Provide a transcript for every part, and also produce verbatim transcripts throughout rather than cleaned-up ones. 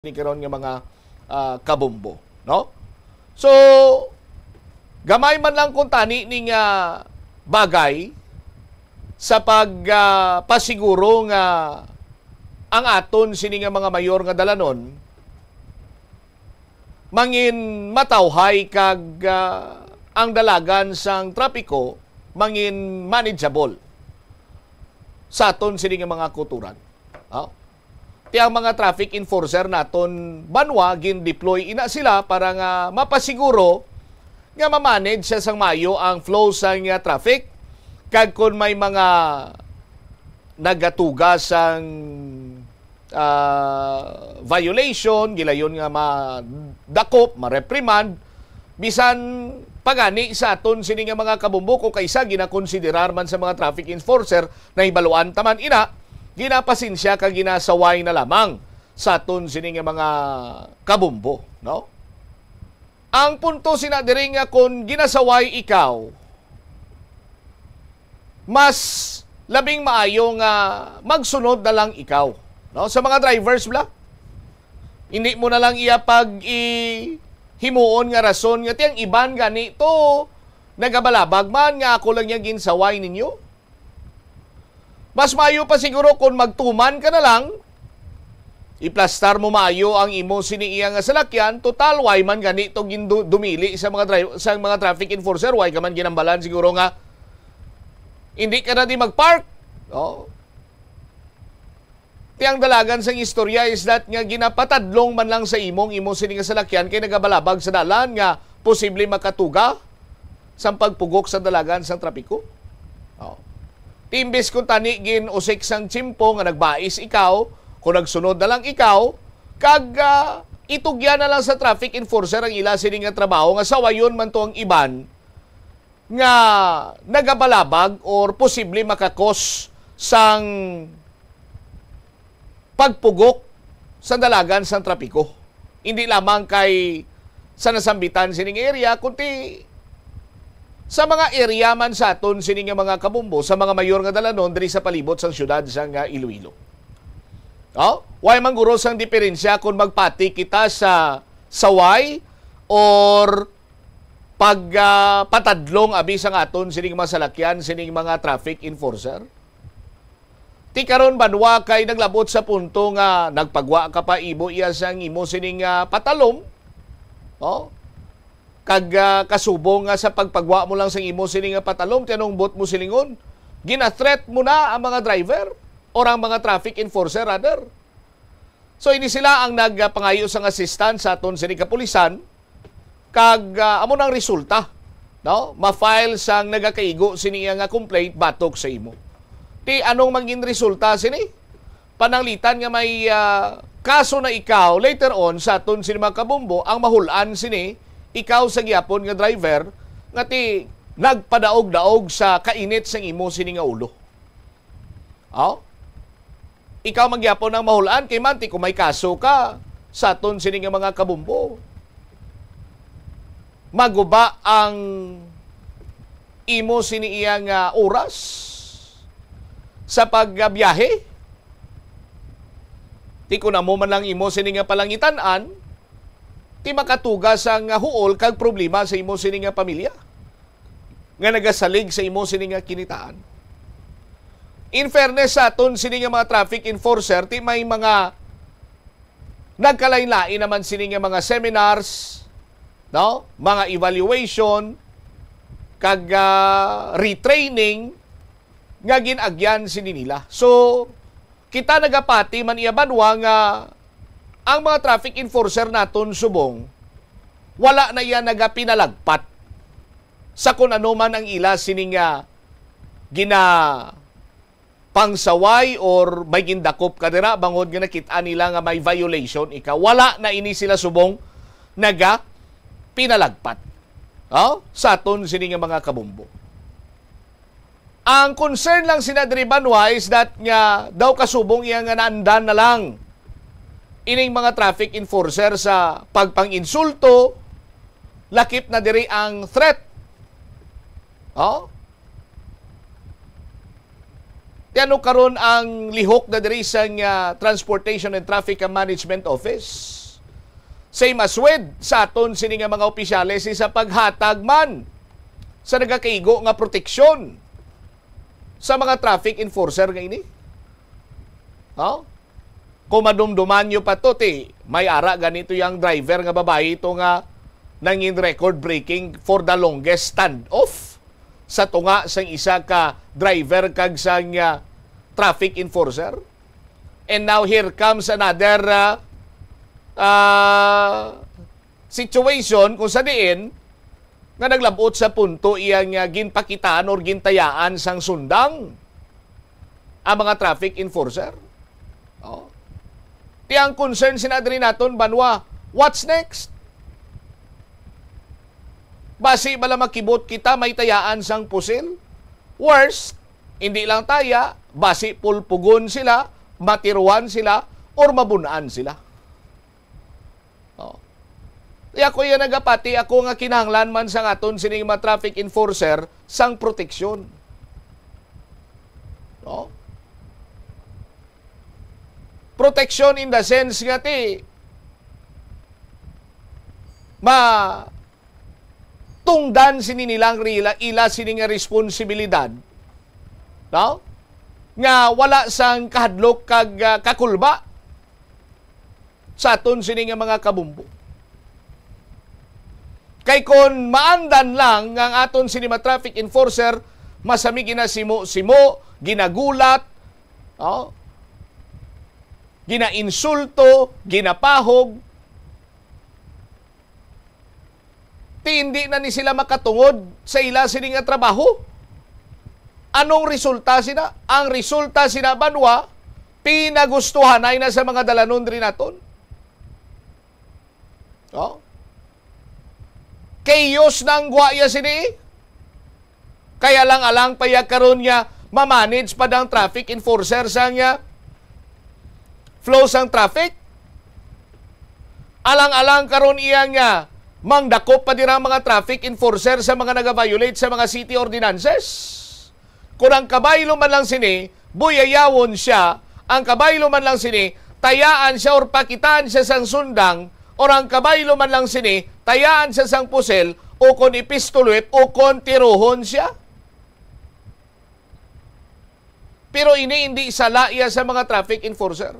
ni karon nga mga, ah, kabombo, no? So, gamay man lang kung tani ni nga bagay sa pag, ah, pasiguro nga ang aton sini nga mga mayor nga dalanon mangin matawhay kag, ah, ang dalagan sang trapiko mangin manageable sa aton sini nga mga kutoran. Ah? Ti ang mga traffic enforcer naton banwa, gin-deploy ina sila para nga mapasiguro nga ma-manage siya sang maayo ang flow sang, ah, traffic, kag kon may mga nagatuga sang, ah, violation, gilayon nga madakop, ma-reprimand, bisan pa gani sa aton sini nga mga kabombo, kung kaisa ginakonsiderar man sa mga traffic enforcer, nahibaluan ta man ina, ginapasensya kag ginasaway na lamang sa aton sini nga mga kabombo, no? Ang punto sina diri nga kon ginasaway ikaw, mas labing maayo nga magsunod na lang ikaw, no? Sa mga drivers bala, hindi mo na lang iya pag-i-, himuon nga rason nga, "Ti ang iban gani to nagabalabag man nga ako lang iya ginsaway ninyo." Mas maayo pa siguro kon magtuman ka na lang, iplastar mo maayo ang imo sini iya nga salakyan, total, why man gani to gindu-, dumili sa mga dri-, sa mga traffic enforcer, why ka man ginambalan siguro nga hindi ka na di mag-park? Oh. Ti ang dalagan sang istorya is that nga ginapatadlong man lang sa imo ang imo sini nga salakyan kay nagabalabag sa dalan nga posible makatuga sang pagpugok sa dalagan sang trapiko. Oh. Ti imbes kun tani gin-usik sang tiyempo nga nagbais ikaw, kung nagsunod na lang ikaw, kag, ah, itugyan na lang sa traffic enforcer ang ila sini nga trabaho nga sawayon man to ang iban nga nagabalabag or posible makakos sang pagpugok sa dalagan sang trapiko. Hindi lamang kay sa nasambitan sining area, kundi sa mga area man sa aton sini nga mga kabombo, sa mga mayor nga dalanon diri sa palibot sang siyudad sang, ah, Iloilo. Oh, way man guro sang diferensya kung magpati kita sa saway or pag, ah, patadlong abi sang aton sining mga salakyan, sining mga traffic enforcer. Ti karon banwa kay naglabot sa punto nga nagpagwa ka pa ibo iya sang imo sining, ah, patalom. Oh? Kag, ah, kasubong nga sa pagpagwa mo lang sang imo sining, ah, patalom, ti anong buot mo silingon? Gina-threat mo na ang mga driver or ang mga traffic enforcer rather. So, ini sila ang nagpangayo sang assistance sa aton sini kapulisan, kag, ah, amo nang resulta, no? Ma-file sang nagakaigo sini nga complaint batok sa imo. Ti anong mangin resulta sini? Pananglitan nga may, ah, kaso na ikaw, later on, sa aton sini mga kabombo, ang mahul-an sini, ikaw sa gihapon nga driver, nga ti nagpadaog-daog sa kainit sang imo sini nga ulo. Oh? Ikaw man gyapon ang mahul-an kay manti kung may kaso ka sa aton sini nga mga kabombo. Maguba ang imo sini iya nga oras sa pagbiyahe. Ti kun amo man lang imo sini nga palangitan-an, ti makatuga sang huol kag problema sa imo sini nga pamilya nga nagasalig sa imo sini nga kinitaan. In fairness sa aton sini nga mga traffic enforcer, ti may mga nagkalain-lain naman sini nga mga seminars, no? Mga evaluation, kag, ah, retraining nga gin-agyan sini nila. So, kita nagapati man iya banwa nga ang mga traffic enforcer naton subong wala na iya nagapinalagpat sa kun ano man ang ila sini nga gina pangsaway or may gindakop ka dira bangod nga nakit-an nila nga may violation ikaw. Wala na ini sila subong naga pinalagpat, oh, sa aton sini nga mga kabombo. Ang concern lang sina diri banwa is that nga daw kasubong iya nga naandan na lang ining mga traffic enforcer sa pagpang-insulto, lakip na diri ang threat. Oh? Ti Ano karon ang lihok na diri sang, ah, Transportation and Traffic Management Office? Same as with sa aton sini nga mga opisyales sa paghatag man sa nagakaigo nga proteksyon sa mga traffic enforcer nga ini. Oh? Kung madumduman nyo pa to, ti, may ara ganito yang driver nga babayi to nga nangin record breaking for the longest standoff sa tunga sang isa ka driver kag sang, ah, traffic enforcer. And now here comes another, ah, ah, situation kung sa diin nga naglabot sa punto iya nga ginpakitaan or gintayaan sang sundang ang mga traffic enforcer. Oh. Ti ang concern sina diri naton banwa, what's next? Basi bala makibot kita may tayaan sang pusil? Worse, hindi lang taya, basi pulpugon sila, matiruhan sila, or mabunan sila. Oh. Kaya ako iya nagapati ako nga kinahanglan man sang aton sining mga traffic enforcer sang proteksyon. No? Proteksyon in the sense nga ti ma tungdan sini nilang rila, ila sini nga responsibilidad, no? Nga wala sang kahadlok kag, ah, kakulba sa aton sini nga mga kabumbo. Kay kon maandan lang nga ang aton sini mga traffic enforcer, masami ginasimo-simo, ginagulat, oh, ginainsulto, ginapahog, ti hindi na ni sila makatungod sa ila sini nga trabaho. Anong resulta sina? Ang resulta sina banwa, pinagustuhanay na sa mga dalanon diri naton. Oh? Chaos na ang gwaya sini. Kaya lang alang pa iya karon nga ma-manage pa dang traffic enforcer sang, ah, flow sang traffic. Alang-alang karon iya nga mangdakop pa dira ang mga traffic enforcer sa mga naga-violate sa mga city ordinances. Kon ang kabaylo man lang sini, buyayawon sia, ang kabaylo man lang sini, tayaan sia or pakitaan sia sang sundang, or ang kabaylo man lang sini, tayaan sia sang pusel, o kon ipistolwip, o kon tiruhon sia. Pero ini hindi sala iya sa mga traffic enforcer.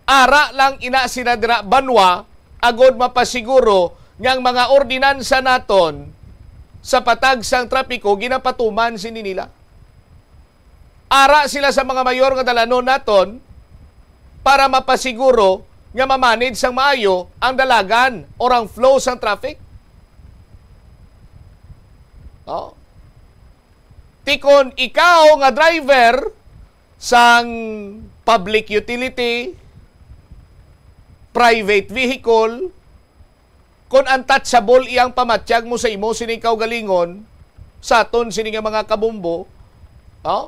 Ara lang ina sila dira banwa agod mapasiguro nga ang mga ordinansa naton sa patag sang trapiko ginapatuman sini nila. Ara sila sa mga mayor nga dalanon naton para mapasiguro nga ma-manage sang maayo ang dalagan or ang flow sang traffic. Oh. Ti kon ikaw nga driver sang public utility, private vehicle, kon untouchable iyang pamatyag mo sa imo sining kaugalingon, sa aton sini nga mga kabumbo, oh,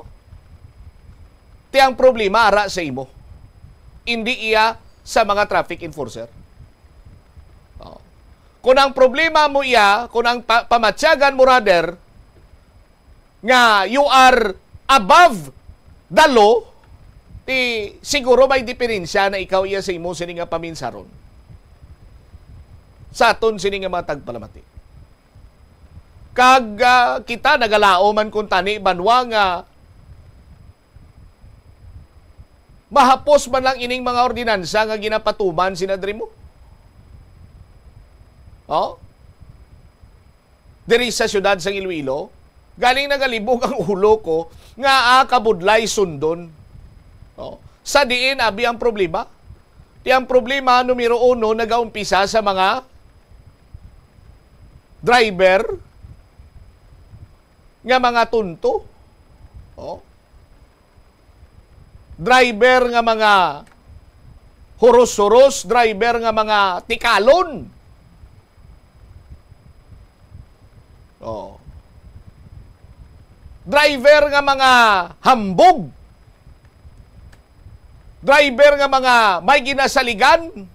ti ang problema ara sa imo, indi iya sa mga traffic enforcer. Oh. Kung ang problema mo iya, kung ang pa-, pamatyagan mo rather, nga you are above the law, ti siguro may diferensya na ikaw iya sa imo sini nga paminsaron sa aton sini nga mga tagpalamati. Kag, ah, kita nagalaom man kuntani banwa nga mahapos man lang ining mga ordinansa nga ginapatuman sina diri mo. Oh? Diri sa siyudad sang Iloilo, galing nagalibog ang ulo ko nga, ah, kabudlay sundon. Oh? Sa diin abi ang problema? Ti ang problema, numero uno, nagaumpisa sa mga driver nga mga tonto. Oh. Driver nga mga huros-huros, driver nga mga tikalon. Oh. Driver nga mga hambog. Driver nga mga may ginasaligan.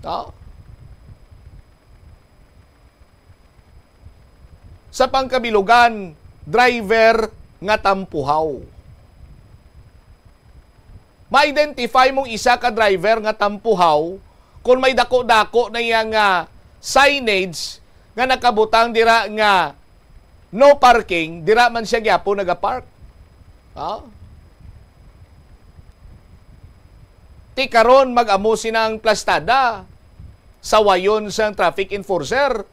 Oh. Sa pangkabilugan, driver nga tampuhaw. Ma-identify mong isa ka driver nga tampuhaw kung may dako-dako na iya nga signage nga nakabutang dira nga "No parking", dira man siya gyapon nagapark. Ha? Ti karon, mag-amo sina ang plastada. Sawayon sang traffic enforcer,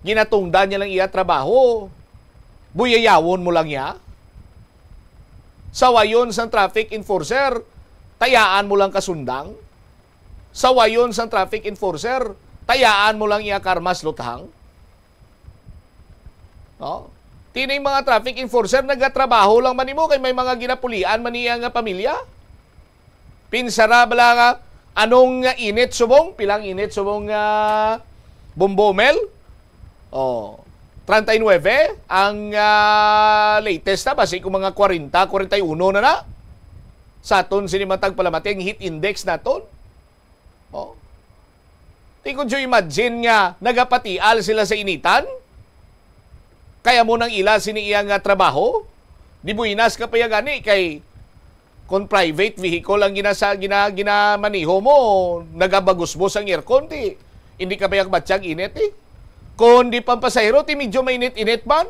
ginatungdan niya lang iya trabaho. Buyayawon mo lang niya. Sawayon sang traffic enforcer, tayaan mo lang kasundang. Sawayon sang traffic enforcer, tayaan mo lang iya karmas luthang. No? Tining mga traffic enforcer nagatrabaho lang man nimo kay may mga ginapulian man niya nga pamilya. Pinsara bala nga anong init subong, pilang init subong nga, Bombo Mel? Oh, treinta y nueve ang, ah, latest na, basi kung mga kwarenta, kwarenta y uno na na. Sa aton sini matag palamati ang heat index naton. Oh. Ti, could you imagine nga nagapatial sila sa initan? Kaya mo nang ila sini iya nga trabaho? Di buinas ka pa ya gani kay kung private vehicle ang ginasa-, gina-, ginamaneho mo, nagabagusbos ang aircon, ti hindi ka pa ya kabatyag init, eh. Kung di pampasahero, ti medyo mainit-init man.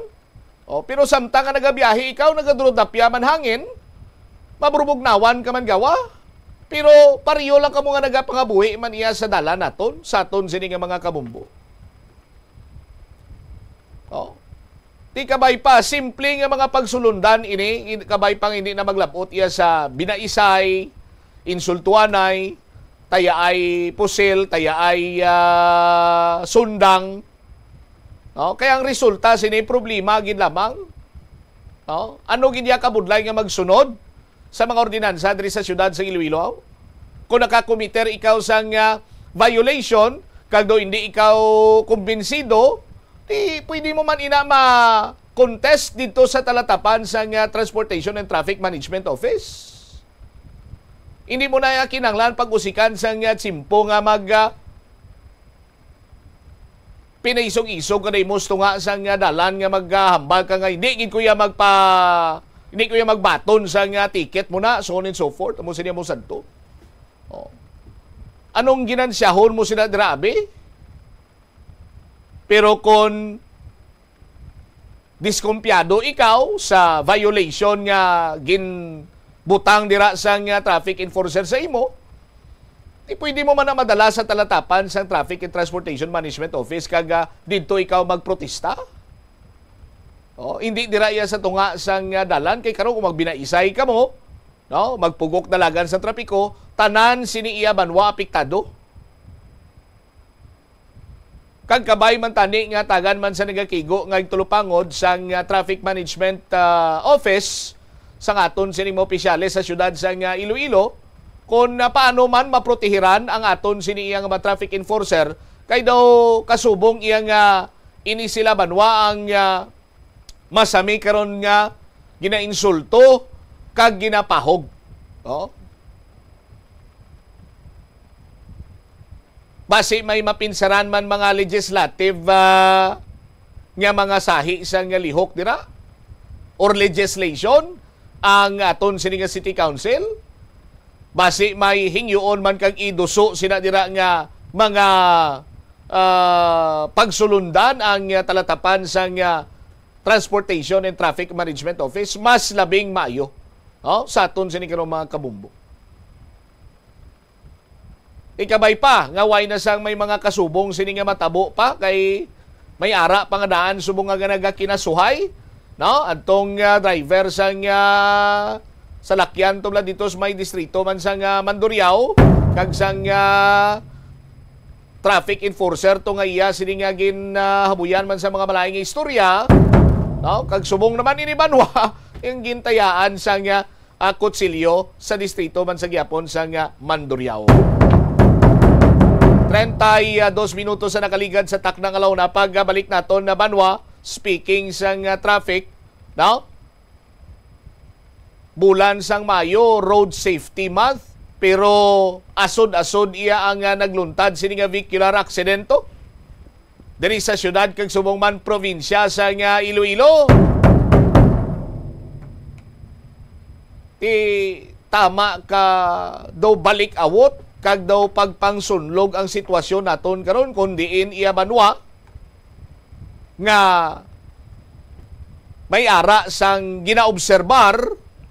Oh, pero samtang nga nagabiyahe ikaw, nagadurudapya man hangin, maburubugnawan ka man gawa. Pero pareho lang kamo nga nagapangabuhi man iya sa dalan naton, sa aton sini nga mga kabumbo. Oh. Ti kabay pa, simple nga mga pagsulundan ini, in-, kabay pang hindi na maglabot iya sa binaisay, insultuanay, tayaay pusil, tayaay, ah, sundang. No? Kaya ang resulta sini problema gid lamang. No? Ano gid iya kabudlay nga magsunod sa mga ordinansa diri sa siyudad sa Iloilo? Kung nakakomiter ikaw sang, ah, violation, kag daw hindi ikaw kumbinsido, di pwede mo man ina ma-contest dito sa talatapan sang, ah, Transportation and Traffic Management Office. Hindi mo na kinahanglan pag-usikan sang, ah, tiyempo nga mag, ah, pinaisog-isog ka na imos tunga sang, ah, dalan nga maghambal ka nga, "Hindi gid ko ya magpa-, hindi ko ya magbaton sang, ah, ticket mo na," so on and so forth. Amo sini mo sadto. Oh. Anong ginansyahon mo sila dira, abi? Pero kon diskumpiyado ikaw sa violation nga ginbutang dira sang, ah, traffic enforcer sa imo, di pwede mo man na madala sa talatapan sang Traffic and Transportation Management Office kag, ah, didto ikaw magprotesta. Oh, hindi dira iya sa tunga sang, ah, dalan, kay karon kung magbinaisay kamo, no, magpugok dalagan sa trapiko, tanan sini iya banwa apektado. Kag kabay man tani nga tagan man sa nagakigo nga igtulupangod sang, ah, Traffic Management, ah, Office sang aton sini mga opisyales sa siyudad sang, ah, Iloilo, kung, ah, paano man maprotehiran ang aton sini iya nga mga traffic enforcer, kay daw kasubong iya nga ini sila banwa ang, ah, masami karon nga ginainsulto kag ginapahog. Oh? Basi may mapinsaran man mga legislative, ah, nga mga sahi sang lihok dira or legislation ang aton sini nga City Council. Basi may hingyoon man kag iduso sina dira nga mga, ah, pagsulundan ang, ah, talatapan sang, ah, Transportation and Traffic Management Office, mas labing maayo, no? Sa aton sini karong mga kabumbo. Ikabay pa nga way na sang may mga kasubong sini nga matabo pa, kay may ara pa nga daan subong nga nagakinasuhay, no? Adtong, ah, driver sang, ah, salakyan to bala dito sa may distrito man sang, ah, Mandurriao, kag sang, ah, traffic enforcer to nga iya sini nga gin, ah, habuyan man sa mga malain nga istorya, no? Kag subong naman ini banwa, ang gintayaan sang, ah, ah, kutsilyo sa distrito man sa gihapon sang, ah, Mandurriao. Treinta y dos minutos sa nakaligad sa takna nga launa. Pagbalik naton na banwa, speaking sang, ah, traffic, no? Bulan sang Mayo, Road Safety Month, pero asod-asod iya ang, ah, nagluntad sini nga vehicular aksidente. diri sa siyudad kag subong man probinsya sang, ah, Iloilo. Ti tama ka daw balik-awot kag daw pagpangsunlog ang sitwasyon naton karon, kun diin iya banwa nga may ara sang ginaobserbar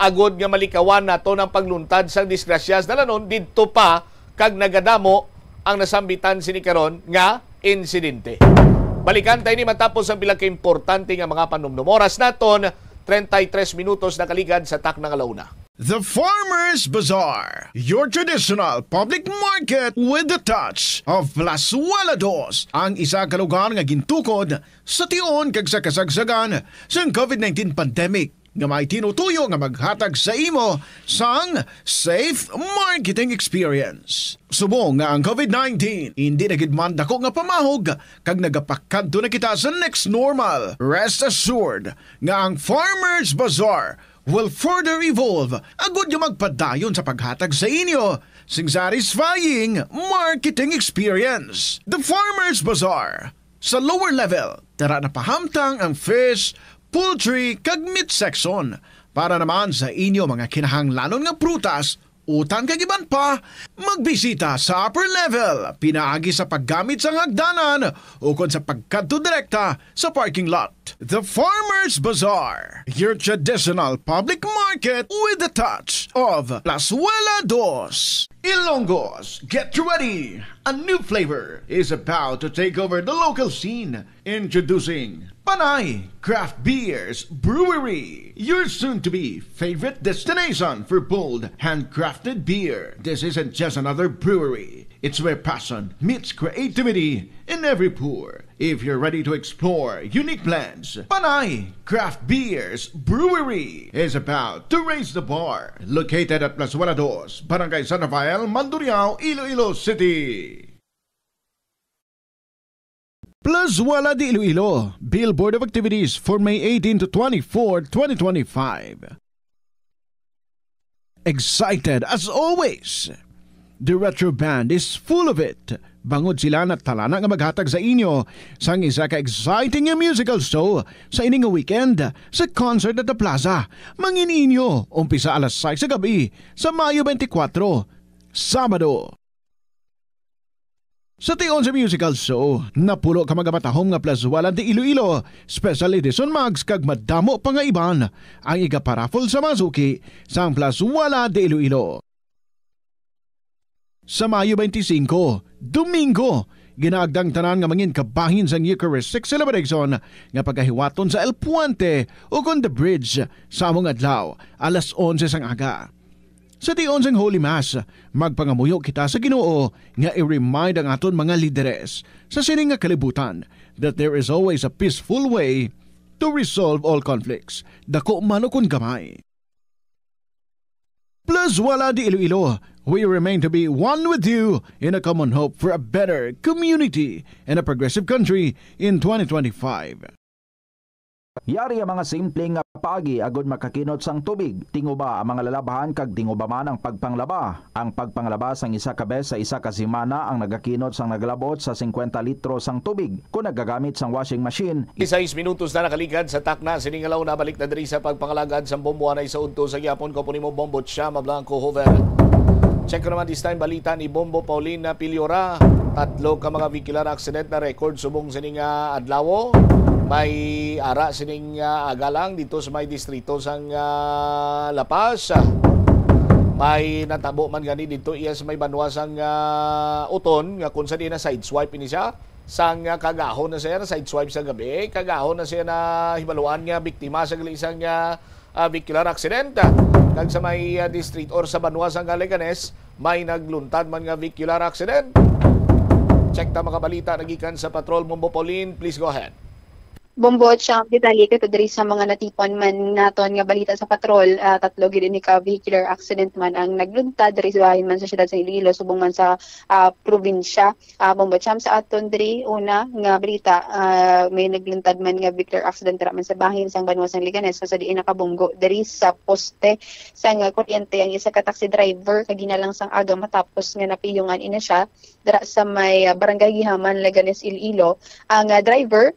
agod nga malikawan naton ang pagluntad sang disgrasya sa dalanon didto pa kag nagadamo ang nasambitan sini karon nga insidente. Balikan ta ini matapos ang pila ka importante nga mga panumdom. Oras naton, treinta y tres minutos nakaligad sa takna nga la una. The Farmers Bazaar, your traditional public market with the touch of Plazuela Dos, ang isa ka lugar nga gintukod sa tion kag sa kasagsagan sang covid nineteen pandemic, nga may tinutuyo nga maghatag sa imo sang safe marketing experience. Subong nga ang covid nineteen indi na gid man dako nga pamahog kag nagapakadto na kita sa next normal, rest assured nga ang Farmers Bazaar will further evolve agud nga magpadayon sa paghatag sa inyo sing satisfying marketing experience. The Farmers Bazaar, sa lower level, tara na pahamtang ang fish, poultry, kag meat section. Para naman sa inyo mga kinahanglanon nga prutas, utan kag iban pa, magbisita sa upper level pinaagi sa paggamit sang hagdanan ukon sa pagkadto direkta sa parking lot. The Farmers Bazaar, your traditional public market with the touch of Plazuela Dos. Ilonggos, get ready! A new flavor is about to take over the local scene. Introducing Panay Craft Beers Brewery, your soon-to-be favorite destination for bold, handcrafted beer. This isn't just another brewery. It's where passion meets creativity in every pour. If you're ready to explore unique blends, Panay Craft Beers Brewery is about to raise the bar. Located at Plazuela Dos, Barangay San Rafael, Mandurriao, Iloilo City. Plazuela de Iloilo, Billboard of Activities for May eighteen to twenty-four, twenty twenty-five. Excited as always! The Retro Band is full of it. Bangod sila natalana nga maghatag sa inyo sang isa ka exciting nga musical show sa ini nga weekend sa Concert at the Plaza. Mangin inyo, umpisa alas sais sa gabi sa Mayo twenty-four, Sabado. Sa tion sa musical show, napulo ka magamatahom nga Plazuela de Iloilo, special edition mugs kag madamo pa nga iban ang igaparaffle sa mga suki sang Plazuela de Iloilo. Sa Mayo twenty-five, Domingo, ginaagda ang tanan nga mangin kabahin sang Eucharistic celebration nga pagahiwaton sa El Puente ukon The Bridge sa among adlaw, alas onse sang aga. Sa tion sang Holy Mass, magpangamuyo kita sa Ginoo nga i-remind ang aton mga lideres sa sini nga kalibutan that there is always a peaceful way to resolve all conflicts, dako man ukon gamay. Plazuela de Iloilo, we remain to be one with you in a common hope for a better community and a progressive country in twenty twenty-five. Yari ang mga simple nga paagi agud makakinot sang tubig. Tinguba ang mga lalabhan kag tinguba man ang pagpanglaba. Ang pagpanglaba sang isa ka bes sa isa ka semana ang nagakinot sang naglabot sa singkwenta litro sang tubig kon nagagamit sang washing machine. Sais minutos na nakaligad sa takna sini nga la una. Balik na diri sa pagpangalagad sang bombo anay sa udto sa gihapon. Ko po nimo Bombo Chama Blanco Hover. Check ko naman this time balita ni Bombo Paulina Piliora. Tatlo ka mga vehicular accident na record subong sini nga adlaw. May ara sining, ah, agalang dito sa may distrito sang, ah, La Paz. May natabo man gani dito iya sa may banwa sang, ah, Uton nga kung sa di na sideswipe ini siya. Sang, ah, kagahon na siya na sideswipe sa gabi, kagahon na siya na hibaluan nga biktima sa gali sang, ah, ah, vehicular accident. Kag sa may, ah, district or sa banwa sang Leganes, may nagluntad man nga vehicular accident. Check ta mga balita nagikan sa Patrol Mumbo Pauline. Please go ahead. Bombo, Champ, detalye kato diri sa mga natipon man naton nga balita sa patrol. Ah, tatlo gid ini ka vehicular accident man ang nagluntad diri sa bahin man sa siyudad sa Iloilo, subong man sa, ah, probinsya. Ah, Bombo, Champ, sa aton diri una nga balita, ah, may nagluntad man nga vehicular accident dira man sa bahin sang banwa sang Leganes, sa diin nakabunggo diri sa poste sang kuryente ang isa ka taxi driver kag hinalang sang aga matapos nga napiyungan ini siya dira sa may, ah, Barangay Gihaman, Leganes, Iloilo. Ang, ah, driver,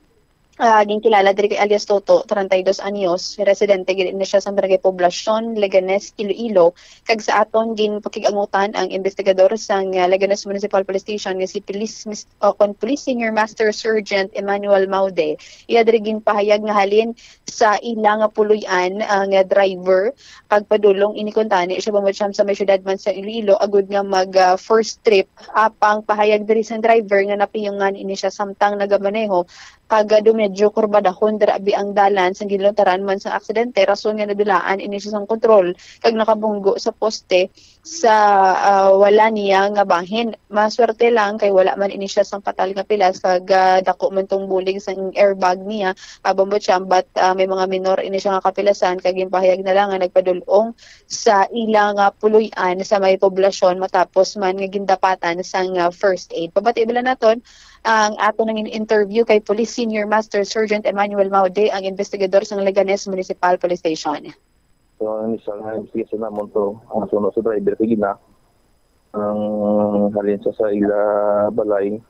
ah, ginkilala diri kay alias Toto, treinta y dos anyos, residente gid ini siya sa Barangay Poblacion, Leganes, Iloilo. Kag sa aton ginpakig-angutan ang investigador sang, ah, Leganes Municipal Police Station nga si Police Mis-, o kon Police Senior Master Sergeant Emmanuel Maude. Iya diri ginpahayag nga halin sa ila nga puloy-an ang, ah, driver kag padulong ini kuntani siya, Bombo, Champ, sa may siyudad man sa Iloilo agud nga mag, ah, first trip. Apang pahayag diri sang driver nga napiyungan ini siya samtang nagamaneho kag, ah, do medyo kurbadahon dira abi ang dalan sang ginluntaran man sang aksidente, rason nga nadulaan ini siya sang kontrol kag nakabunggo sa poste sa, ah, wala niya nga bahin. Maswerte lang kay wala man ini siya sang patal nga pilas kag, ah, dako man tong bulig sang airbag niya, ah, Bombo, Champ, but, ah, may mga minor ini siya nga kapilasan kag ginpahayag na lang nga nagpadul-ong sa ila nga puloy-an sa may poblasyon matapos man nga gindapatan sang, ah, first aid. Pabati bala naton ang ato nang interview kay Police Senior Master Sergeant Emmanuel Maude, ang investigador sang Leganes Municipal Police Station. So, ang initial nga investigation namon to, ang suno sa driver kay gina, ang halin sa, sa ila balay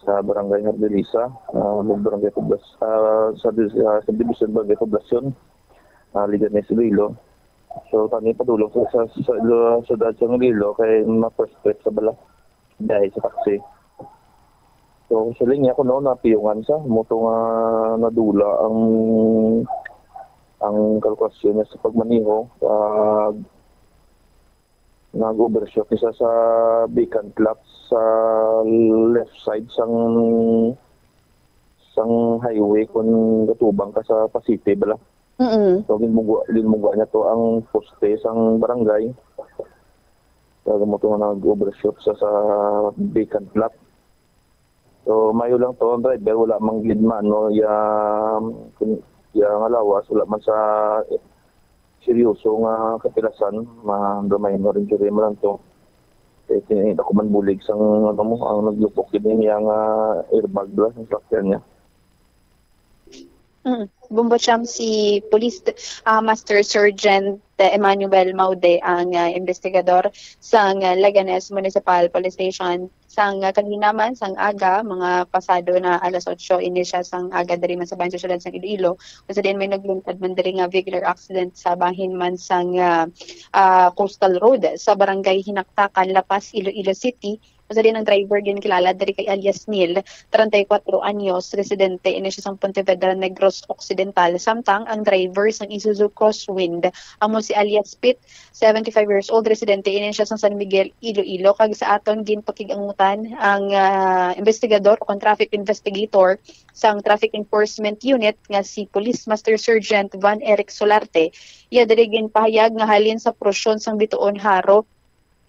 sa Barangay Hardilisa, ah, Barangay Poblas-, ah, sa, sa subdivision Barangay Poblacion, ah, Leganes, Iloilo. So, kami padulong sa, sa, sa, sa syudad sa Iloilo kay ma-first trip sa bala, biyahe sa taxi. So, sa linya ko noon, napiyungan sa moto nga nadula ang, ang kalkulasyon niya sa pagmaneho. Pag nag-overshoot siya sa vacant lot sa left side sang, sang highway kung gatubang ka sa Pasipe bala. Mm. So, ginmugwa, ginmugwa niya to ang poste sang barangay. Kag mo to nga nag-overshoot sa, sa vacant lot. So, mayo lang to, ang driver, wala man gid maano, ya, ya nga lawas, wala man sa seryoso nga kapilasan, ma-, minor injury man lang to. Eh, tini, ako man bulig sang, ano mo, ang naglupok gid niya nga airbag bala, ang sakyan niya. Mm. Bombo, Champ, si Police, ah, Master Sergeant Emmanuel Maude ang, ah, investigador sang, ah, Leganes Municipal Police Station. Sang, ah, kanina man, sang aga, mga pasado na alas otso, ini siya sang aga diri man sa bahin sa syudad sang Iloilo. Kung sa diin may nagluntad man diri nga vehicular accident sa bahin man sang, ah, ah, Coastal Road sa Barangay Hinaktakan, La Paz, Iloilo City. Kung sa diin ang driver ginkilala diri kay alias Neil, treinta y cuatro anyos, residente ini siya sang Pontevedra, Negros Occidental, samtang ang driver sang Isuzu Crosswind amo si alias Pete, seventy-five years old, residente ini siya sang San Miguel, Iloilo, kag sa aton ginpakig-angutan ang, ah, investigador o kon traffic investigator sang Traffic Enforcement Unit nga si Police Master Sergeant Van Eric Solarte. Iya diri ginpahayag nga halin sa porsyon sang Bitoon, Jaro,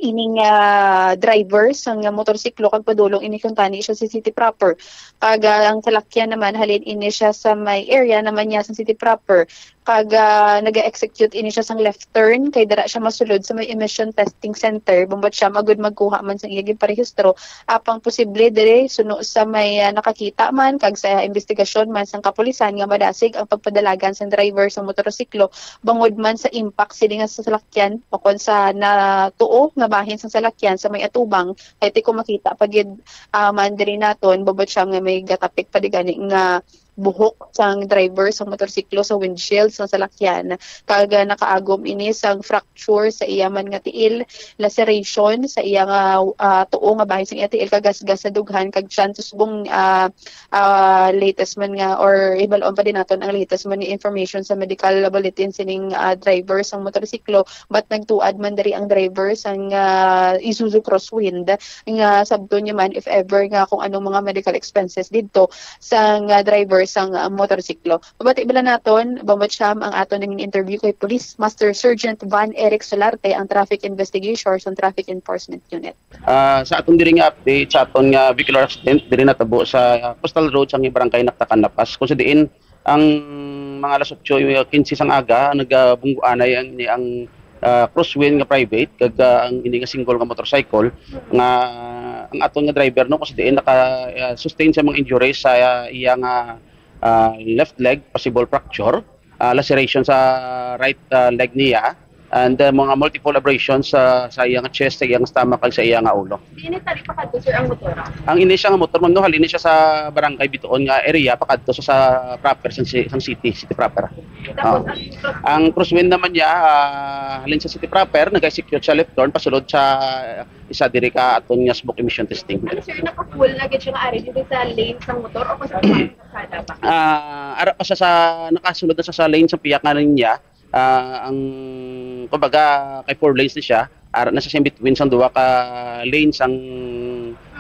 ining, ah, driver sang motorsiklo kag padulong ini kuntani siya sa city proper. Kag, ah, ang salakyan naman halin ini siya sa may area naman niya sa city proper. Kag, ah, naga-execute ini siya sang left turn kay dira siya masulod sa may emission testing center. Bombo, Champ, agud magkuha man sang iya ginparehistro. Apang posible diri suno sa may, ah, nakakita man kag sa investigasyon man sang kapulisan nga madasig ang pagpadalagan sang driver sa motorsiklo bangod man sa impact sini nga sa salakyan o kon sa natuo nga bahin sang salakyan sa may atubang, kay ti ko makita pa gid, ah, man diri naton, Bombo, Champ, nga may gatapik pa di gani nga buhok sang driver sang motorsiklo sa windshield sang salakyan. Kag, ah, nakaagom ini sang fracture sa iya man nga tiil, laceration sa iya nga, ah, tuo nga bahin sang iya tiil, kag gasgas sa dughan kag tiyan. Subong, ah, ah, latest man nga, or hibaluon pa din naton ang latest man nga information sa medical bulletin sining, ah, driver sang motorsiklo, but nagtuad man diri ang driver sang, ah, Isuzu Crosswind nga sabton niya man if ever nga kung anong mga medical expenses didto sang, ah, driver sang, ah, motorsiklo. Mabati bala naton, Bombo Cham, ang aton naging interview kay Police Master Sergeant Van Eric Solarte, ang traffic investigator sa Traffic Enforcement Unit. Ah, sa aton diri nga update, sa aton nga vehicular accident, diri natabo sa, ah, Coastal Road sa Barangay Naktakan, La Paz, kung sa diin ang mga alas otso quince sang aga, nagabungguanay ang, ang, ah, crosswind nga private, kag, ah, ang ini nga single nga motorcycle, nga ang aton nga driver, no, kung sa diin naka, ah, sustain sa mga injuries sa, ah, iya nga, ah, left leg, possible fracture, ah, laceration sa right, ah, leg niya, and, ah, mga multiple abrasions sa, sa iyang chest, sa iyang stomach, kag sa iyang ulo. Diin ni tali pakadto, sir, ang motor? Ang ini siya nga motor, ma'am, no, halin ni siya sa barangay bituon nga area pakadto sa, sa proper sang, ci- sang city, city proper. Tapos, Ah. ang Ang crosswind naman niya, ah, halin sa city proper, nag-execute sa left turn, pasulod sa isa diri ka aton nga smoke emission testing. Ano, sir, naka-full na gid siya nga ari dito sa lane sang motor o kung sa kalsada pa? Ah, ara pa sa, sa nakasulod na sa, sa lane sa piyak nga niya, ah, ang, kumbaga, kay four lanes na siya, ara na siya in between sang duha ka lanes ang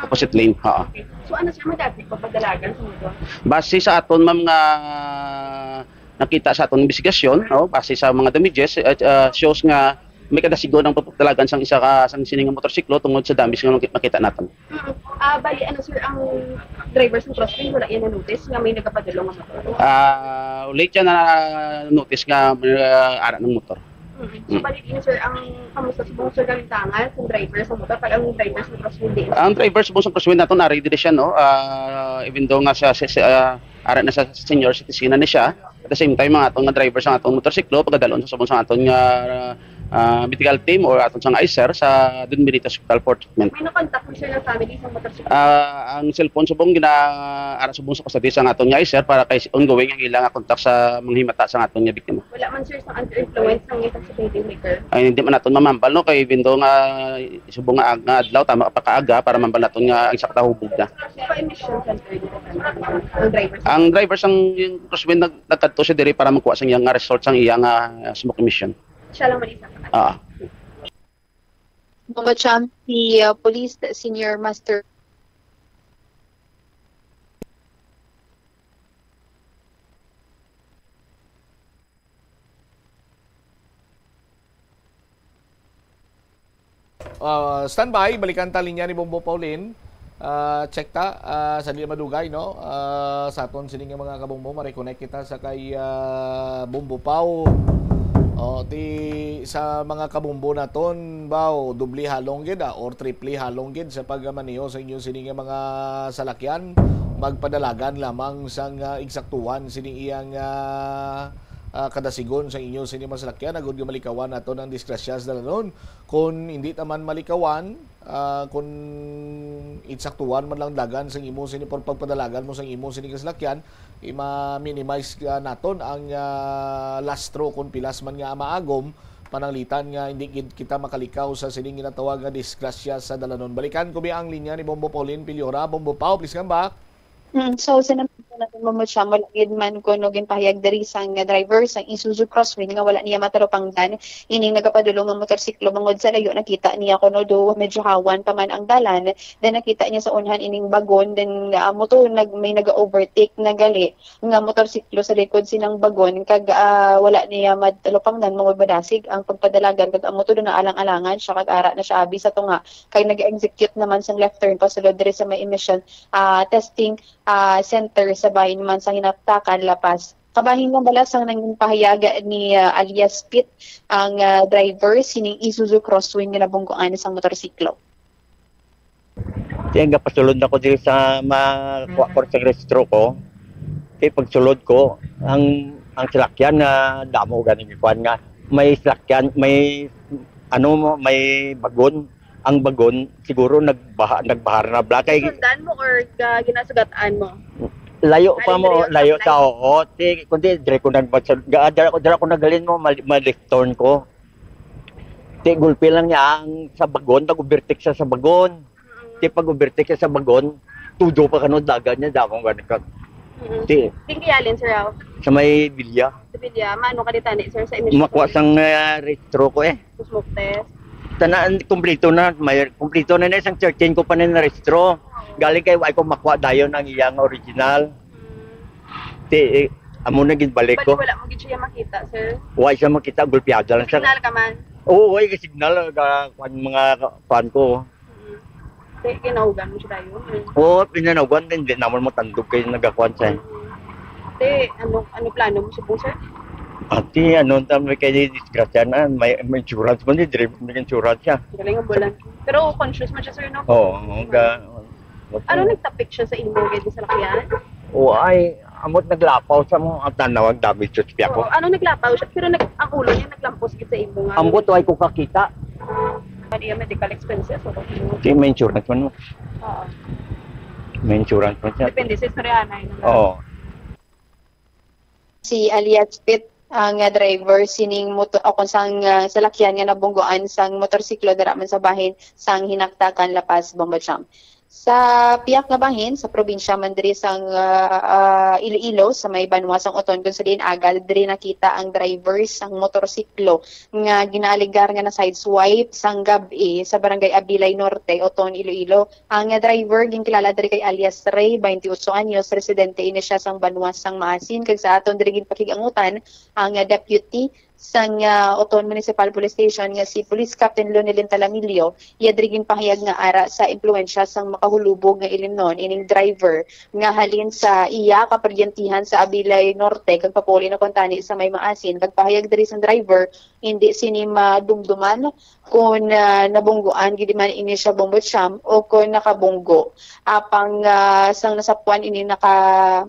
opposite lane. Oo. Okay. So, ano, sir, madagdag pa padalagan sa motor? Base sa aton, ma'am, nga nakita sa aton investigasyon, no, base sa mga damages, eh, ah, shows nga may kadasigon ang pagpadalagan sang isa ka, sang sini nga motorsiklo tungod sa damage nga makita naton. Mm. Ah, bali, ano, sir, ang driver sa crosswind, wala yan na-notice nga may nagapadulong nga motor? Ah, late yan na notice nga may, ah, ara ng motor. Mm. So, Mm. bali din, sir, ang kamusta subong, sir, kalintangan sa driver sa motor pag ang driver sa crosswind din? Ang driver subong sa crosswind naton, ari diri siya, no? Ah, even though nga sa, sa, sa, ah, ara na sa senior citizen na ni siya, at the same time, ang aton nga driver sa aton motorsiklo, pagadalon sa subong sa aton nga, ah, medical team or aton sang ICER sa Don Benito Hospital for treatment. May nakontak mo, sir, ng family sa motorsiklo? Ah, ang cellphone subong gina ara subong sa custody sa aton nga ICER para kay ongoing ang ila nga kontak sa mga himata sa aton nga biktima. Wala man, sir, sa under influence ng intoxicating liquor? Ay, hindi man naton mamambal, no, kay even though nga subong nga, nga adlaw, tama pa kaaga para mambal naton nga ang sakta hubog na. Sino pa emission center dito sa mga, ang driver? Ang driver sang crosswind nag-, nagkadto siya diri para magkuha sang iya nga result sang iya nga smoke emission. Siya lang man isa. Ah. Bombo Cham, si, uh, Police Senior Master. Ah, standby, balikan ta linya ni Bombo Paulin. Ah, check ta, ah, sa di madugay, no? Ah, sa aton sini nga mga kabombo, ma-reconnect kita sa kay, ah, Bombo Pau. O, ti sa mga kabombo naton, baw, doble halong gid, ah, or triple halong gid sa pagmaneho sa inyo sini nga mga salakyan. Magpadalagan lamang sang, ah, eksaktuhan sini iyang, ah, ah, kadasigon sa inyo sini mga salakyan, agud nga malikawan naton ang disgrasya sa dalanon. Kun hindi ta man malikawan, ah, kun insaktuan man lang dagan sang imo sini, por pagpadalagan mo sang imo sini kasalakyan, i-ma-minimize, ah, naton ang, ah, lastro kun pilas man nga maagom, pananglitan nga hindi gid kita makalikaw sa sining ginatawag nga disgrasya sa dalanon. Balikan ko bi ang linya ni Bombo Pauline Piliora. Bombo Pau, please come back. Mm, so, sa naman po natin, Ma'am Cham, wala gid man kuno ginpahayag diri sang driver sang Isuzu Crosswind nga wala niya matalupangdan ining nagapadulong nga motorsiklo, bangod sa layo nakita niya kuno do medyo hawan pa man ang dalan, then nakita niya sa unhan ining bagon, then, ah, amo to nag-, may naga-overtake na gali nga motorsiklo sa likod sinang bagon, kag, ah, wala niya matalupangdan, bangod madasig ang pagpadalagan, kag amo to do naalang-alangan siya, kag ara na siya abi sa tunga, kag nag-execute naman sang left turn pasulod diri sa may emission, ah, testing, ah, center sa bahin man sa Hinaptakan, La Paz. Kabahin lang bala sang nangin pahayag ni, ah, alias Pit, ang, ah, driver sining Isuzu Crosswind nga nabunggoan sang motorsiklo. Kaya gapasulod na ko diri sa makuha ko sa rehistro ko. Kaya pagsulod ko, ang ang salakyan nga damo gani gikuan nga may salakyan, may ano mo, may bagon. Ang bagon siguro nagbaha, nagbahar na bla kay Sundan mo or ga-, ginasugataan mo? Layo pa Ay, mo, layo layo pa sa, oo. Ti, kundi dire ko nagbagsad, ga-, dira ko, dira ko nagalin mo, mal-, ma-left turn ko. Ti, gulpi lang niya ang sa bagon, nag-overtake siya sa bagon. Mm. Ti, pag-overtake siya sa bagon, tudo pa kano dagan niya, damong ganun ka. Mm. Ti, Tingkiyalin, sir, aw. Sa may bilya. Sa bilya, maano ka di tani, sir, sa emission Makuha sa sang, ah, rehistro ko eh. Smoke test. Tanan, kumplito na. May, kumplito na na isang thirteen ko pa na narehistro. Galing kay, wa ko makuha dayon ang iyang original. Mm. Ti, eh, amo na gid balik Bali, ko. Wala mo gid siya makita, sir. Wa siya makita, gulpiada lang siya. Signal ka man. Oo, ay signal ga kuan mga kuan ko. Mm. Di, kinaugan mo siya tayo. Oo, pinanawan din, di naman matandog kayo nagakuan siya. Te, ano, ano plano mo subong, sir? Ati, ano tamo kay disgrasya na, may, may insurance man di, diri may insurance siya. Galing ang bulan. Pero conscious man siya, sir, no? Oo, ga Ano nagtapik siya sa imo, gid sa lakyan? Oo, ay, amot naglapaw sa mo at tanaw ang damage sa tiyan ko. Oo, ano naglapaw siya? Pero nag, ang ulo niya naglampos gid sa imo nga. Ambot ay ko kakita. Ano yung medical expenses? O, Di may insurance man mo. Oo. May insurance man siya. Depende sa istorya na yun. Oo. Si alias Pit ang ah, driver sining motor o kung sang ah, salakyan nga nabunggoan sang motorsiklo dira man sa bahin sang Hinaktakan, La Paz, Bombocham. Sa piyak nga bahin sa probinsya man diri sang ah, ah, Iloilo sa may banwa sang Oton kung sa diin agal diri nakita ang driver sang motorsiklo nga ginaalegar nga na-sideswipe sang gab-i sa barangay Abilay Norte, Oton, Iloilo. Ang ah, driver ginkilala diri kay alias Ray, twenty-eight anyos, residente ini siya sang banwa sang Maasin, kag sa aton diri ginpakig-angutan ang ah, deputy sang ah, Oton Municipal Police Station nga si Police Captain Lonelyn Talamillo. Iya diri ginpahayag nga ara sa impluwensya sang makahulubog nga ilimnon ining driver nga halin sa iya kaparyentihan sa Abilay Norte kag papuli na kuntani sa may Maasin. Kag pahayag diri sang driver, hindi sini madumduman kon ah, nabungguan gid man ini siya bombocham o kon nakabunggo. Apang ah, sang nasapuan ini naka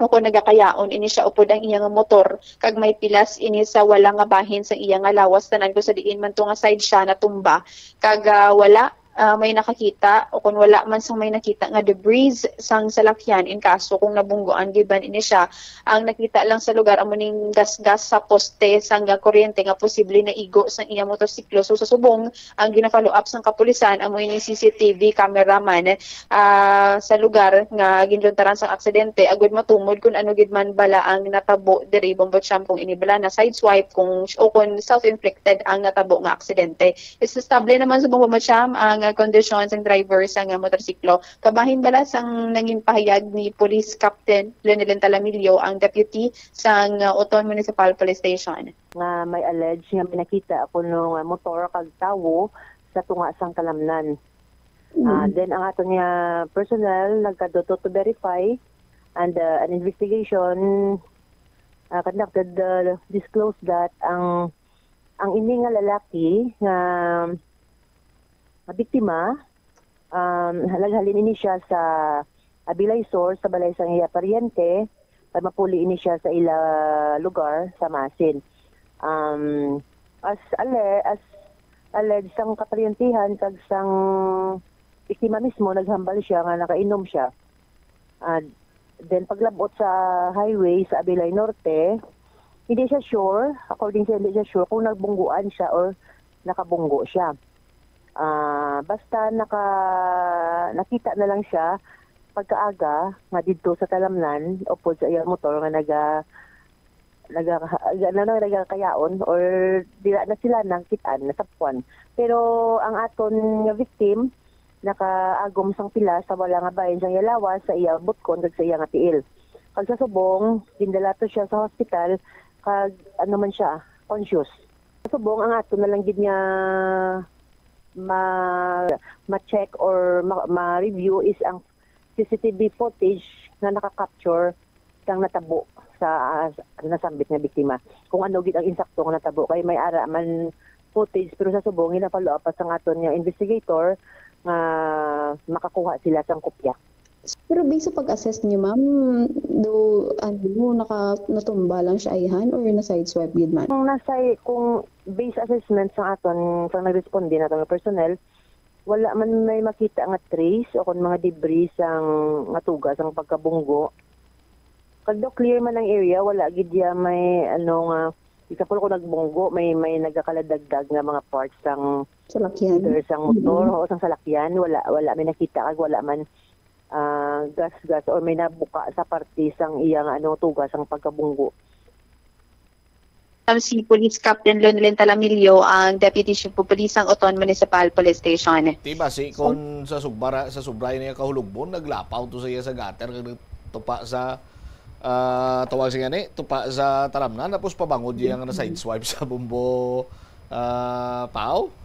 o kon nagakayaon ini siya upod ang iya nga motor kag may pilas ini sa wala nga bahin sang iya nga lawas tanan kung sa diin man to nga side siya natumba kag ah, wala ah, may nakakita o kon wala man sang may nakita nga debris sang salakyan in kaso kung nabungguan gid man ini siya. Ang nakita lang sa lugar amo ning gasgas sa poste sang ah, kuryente nga posible naigo sang iya motorsiklo. So sa subong ang gina-follow up sang kapulisan amo ining C C T V cameraman ah, sa lugar nga ginluntaran sang aksidente agud matumod kun ano gid man bala ang natabo diri, Bombocham, kung ini bala na sideswipe kung o kung self-inflicted ang natabo nga aksidente. Estable naman sa Bombocham ang ah, kondisyon sang driver sang ah, motorsiklo. Kabahin bala sang nangin pahayag ni Police Captain Leonel Talamillo, ang deputy sang ah, Oton Municipal Police Station. Nga may alleged nga may nakita kuno nga motor kag tawo sa tunga sang kalamnan. Ah, then ang aton nga personnel nagkadto to verify and uh, an investigation uh, conducted uh, disclosed that ang ang ini nga lalaki nga nga biktima um, naghalin ini siya sa Abilay Sur sa balay sang iya paryente kay mapuli ini siya sa ila lugar sa Masin. Um, as ale as alleged sang kaparyentihan kag sang biktima mismo naghambal siya nga nakainom siya. Ah, then paglabot sa highway sa Abilay Norte, hindi siya sure, according siya hindi siya sure kung nagbungguan siya or nakabunggo siya. Ah, basta naka nakita na lang siya pagkaaga nga didto sa talamnan upod sa iyang motor nga naga naga ano na nagakayaon or dira na sila nangkitaan nasapuan. Pero ang aton nga victim nakaagom sang pila sa wala nga bahin sang iya lawas sa iya butkon kag sa iya nga tiil. Kag sa subong, gindala to siya sa hospital kag ano man siya, conscious. Sa subong ang ato na lang gid nga ma ma-check or ma- ma-review is ang C C T V footage nga naka-capture sang natabo sa ah, nasambit nga biktima. Kung ano gid ang insakto nga natabo kay may ara man footage pero sa subong gina-follow up pa sang aton nga investigator nga makakuha sila sang kopya. Pero based sa pag-assess niyo, ma'am, do ano naka natumba lang siya ayhan or na sideswipe gid man? Kung nasay kung base assessment sa aton sa nagresponde nato nga personnel, wala man may makita nga trace o kon mga debris sang nga tuga sang pagkabunggo. Kag daw clear man ang area, wala gid ya may ano nga example kung nagbunggo may may nagakaladagdag nga mga parts sang Salakyan. either sang motor o sang salakyan, wala wala may nakita kag wala man ah, gas-gas or may nabuka sa parte sang iya nga ano tuga sang pagkabunggo. Ang si Police Captain Lonelyn Talamillo ang Deputy Chief of Police sang Oton Municipal Police Station. Ti basi kon sa sugbara sa subray niya kahulogbon naglapaw to sa iya sa gutter kag tupa sa ah, tawag sa gani, tupa sa talamnan, tapos pabangod iya nga na-sideswipe sa Bombo, ah, Pao?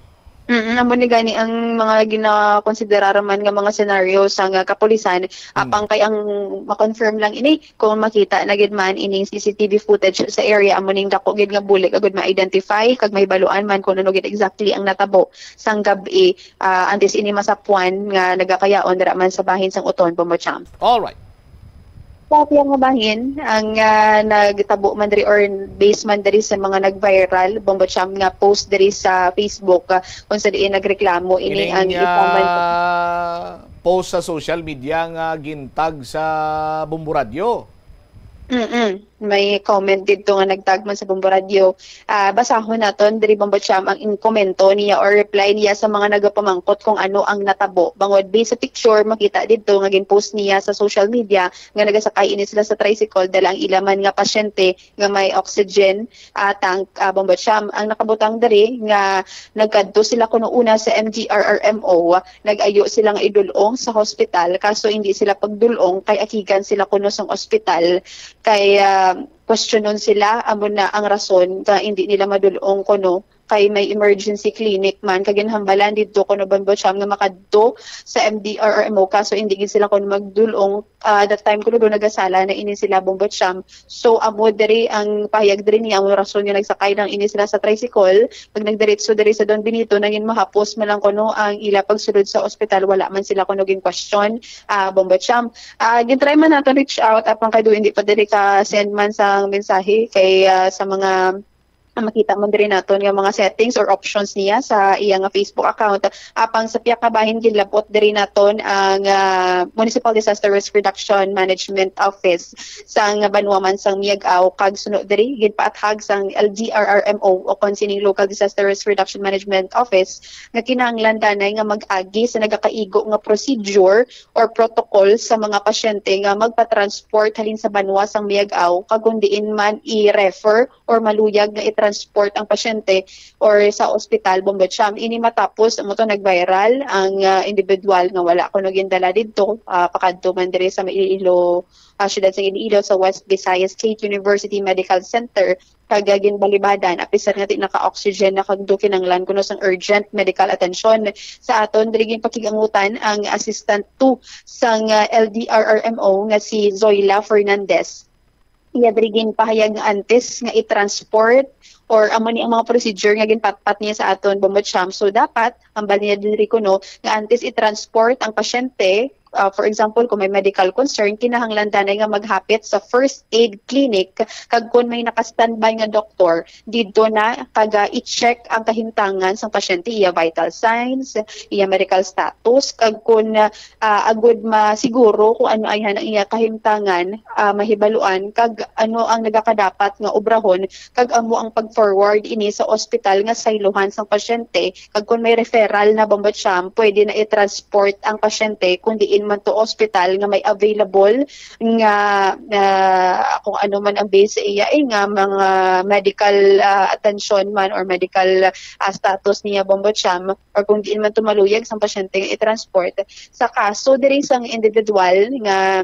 Mm, amo ni gani ang mga ginakonsiderar man nga mga scenario sa nga kapulisan, apang kay ang ma-confirm lang ini kung makita na gid man ining C C T V footage sa area, amo ning dako gid nga bulig agud ma-identify kag mahibaluan man kung ano gid exactly ang natabo sang gab-i, ah, antes ini masapuan nga nagakayaon dira man sa bahin sang Oton, Bombo Cham. Alright. Sa tiyang nga bahin, ang, ah, nagtabo man diri or based man diri sa mga nag-viral, Bombo Cham, nga post diri sa Facebook, ah, kung sa diin nagreklamo ini ang Ining isa man ah, post sa social media nga gintag sa Bombo Radyo. Mm-mm. May comment dito nga nagtag man sa Bombo Radyo. Ah, basahon naton diri, Bombo Cham, ang in komento niya or reply niya sa mga nagapamangkot kung ano ang natabo. Bangod based sa picture, makita dito nga gin-post niya sa social media nga nagasakay ini sila sa tricycle, dala ang ila man nga pasyente nga may oxygen, ah, tank, ah, Bombo Cham. Ang nakabutang diri nga nagkadto sila kuno una sa M D R R M O, nag-ayo sila nga idul-ong sa hospital, kaso hindi sila pagdul-ong kay akigan sila kuno sang ospital kay, ah, questionon sila, amo na ang rason nga hindi nila madul-ong kuno kay may emergency clinic man kag ginhambalan didto kuno, Bombo Cham, nga makadto sa M D R R M O, kaso hindi gid sila kuno magdul-ong. Ah, that time kuno do nagasala na ini sila, Bombo Cham. So amo diri ang pahayag diri niya, amo rason nga nagsakay lang ini sila sa tricycle, pag nagdiretso diri sa Don Benito, nangin mahapos man lang kuno ang ila pagsulod sa ospital, wala man sila kuno gin question, ah, Bombo Cham. Ah, gintry man nato reach out, apang kay do hindi pa diri ka send man sang mensahe kay, ah, sa mga, ah, makita man diri naton nga mga settings or options niya sa iya nga Facebook account. Apang sa pihak nga bahin, ginlabot diri naton ang, ah, Municipal Disaster Risk Reduction Management Office sang banwa man sang Miag-ao, kag suno diri ginpaathag sang L D R R M O o kon sining Local Disaster Risk Reduction Management Office nga kinahanglan danay nga mag-agi sa nagakaigo nga procedure or protocol sa mga pasyente nga magpa-transport halin sa banwa sang Miag-ao, kag kon diin man i-refer or maluyag nga i-transport ang pasyente or sa ospital, Bombo Cham. Ini matapos amo to nag-viral ang, ah, individual nga wala kuno gindala didto, ah, pakadto man diri sa Iloilo, ah, siyudad sa Iloilo, sa West Visayas State University Medical Center, kag ginbalibadan, apisar nga di naka-oxygen na kag do kinanglan kuno sang urgent medical attention. Sa aton diri ginpakig-angutan ang Assistant two sang, ah, L D R R M O nga si Zoila Fernandez. Iya diri ginpahayag nga antes nga i-transport or amo ni ang mga procedure nga ginpatpat niya sa aton, Bombo Cham. So dapat, hambal niya diri kuno, nga antes i-transport ang pasyente, ah, for example, kung may medical concern, kinahanglan danay nga maghapit sa first aid clinic, kag kung may naka-standby nga doktor, didto na kag, ah, i-check ang kahimtangan sang pasyente, iya vital signs, iya medical status, kag kung, ah, agud masiguro kung ano ayhan ang iya kahimtangan, ah, mahibaluan kag ano ang nagakadapat nga obrahon, kag amo ang pag-forward ini sa ospital nga saylohan sang pasyente, kag kon may referral na, Bombo Cham, pwede na i-transport ang pasyente kung diin man to ospital nga may available nga, ah, kung ano man ang base sa iya, eh, nga mga medical, ah, attention man or medical, ah, status niya, Bombo Cham, or kung diin man to maluyag sang pasyente nga i-transport. Sa kaso diri sang individual nga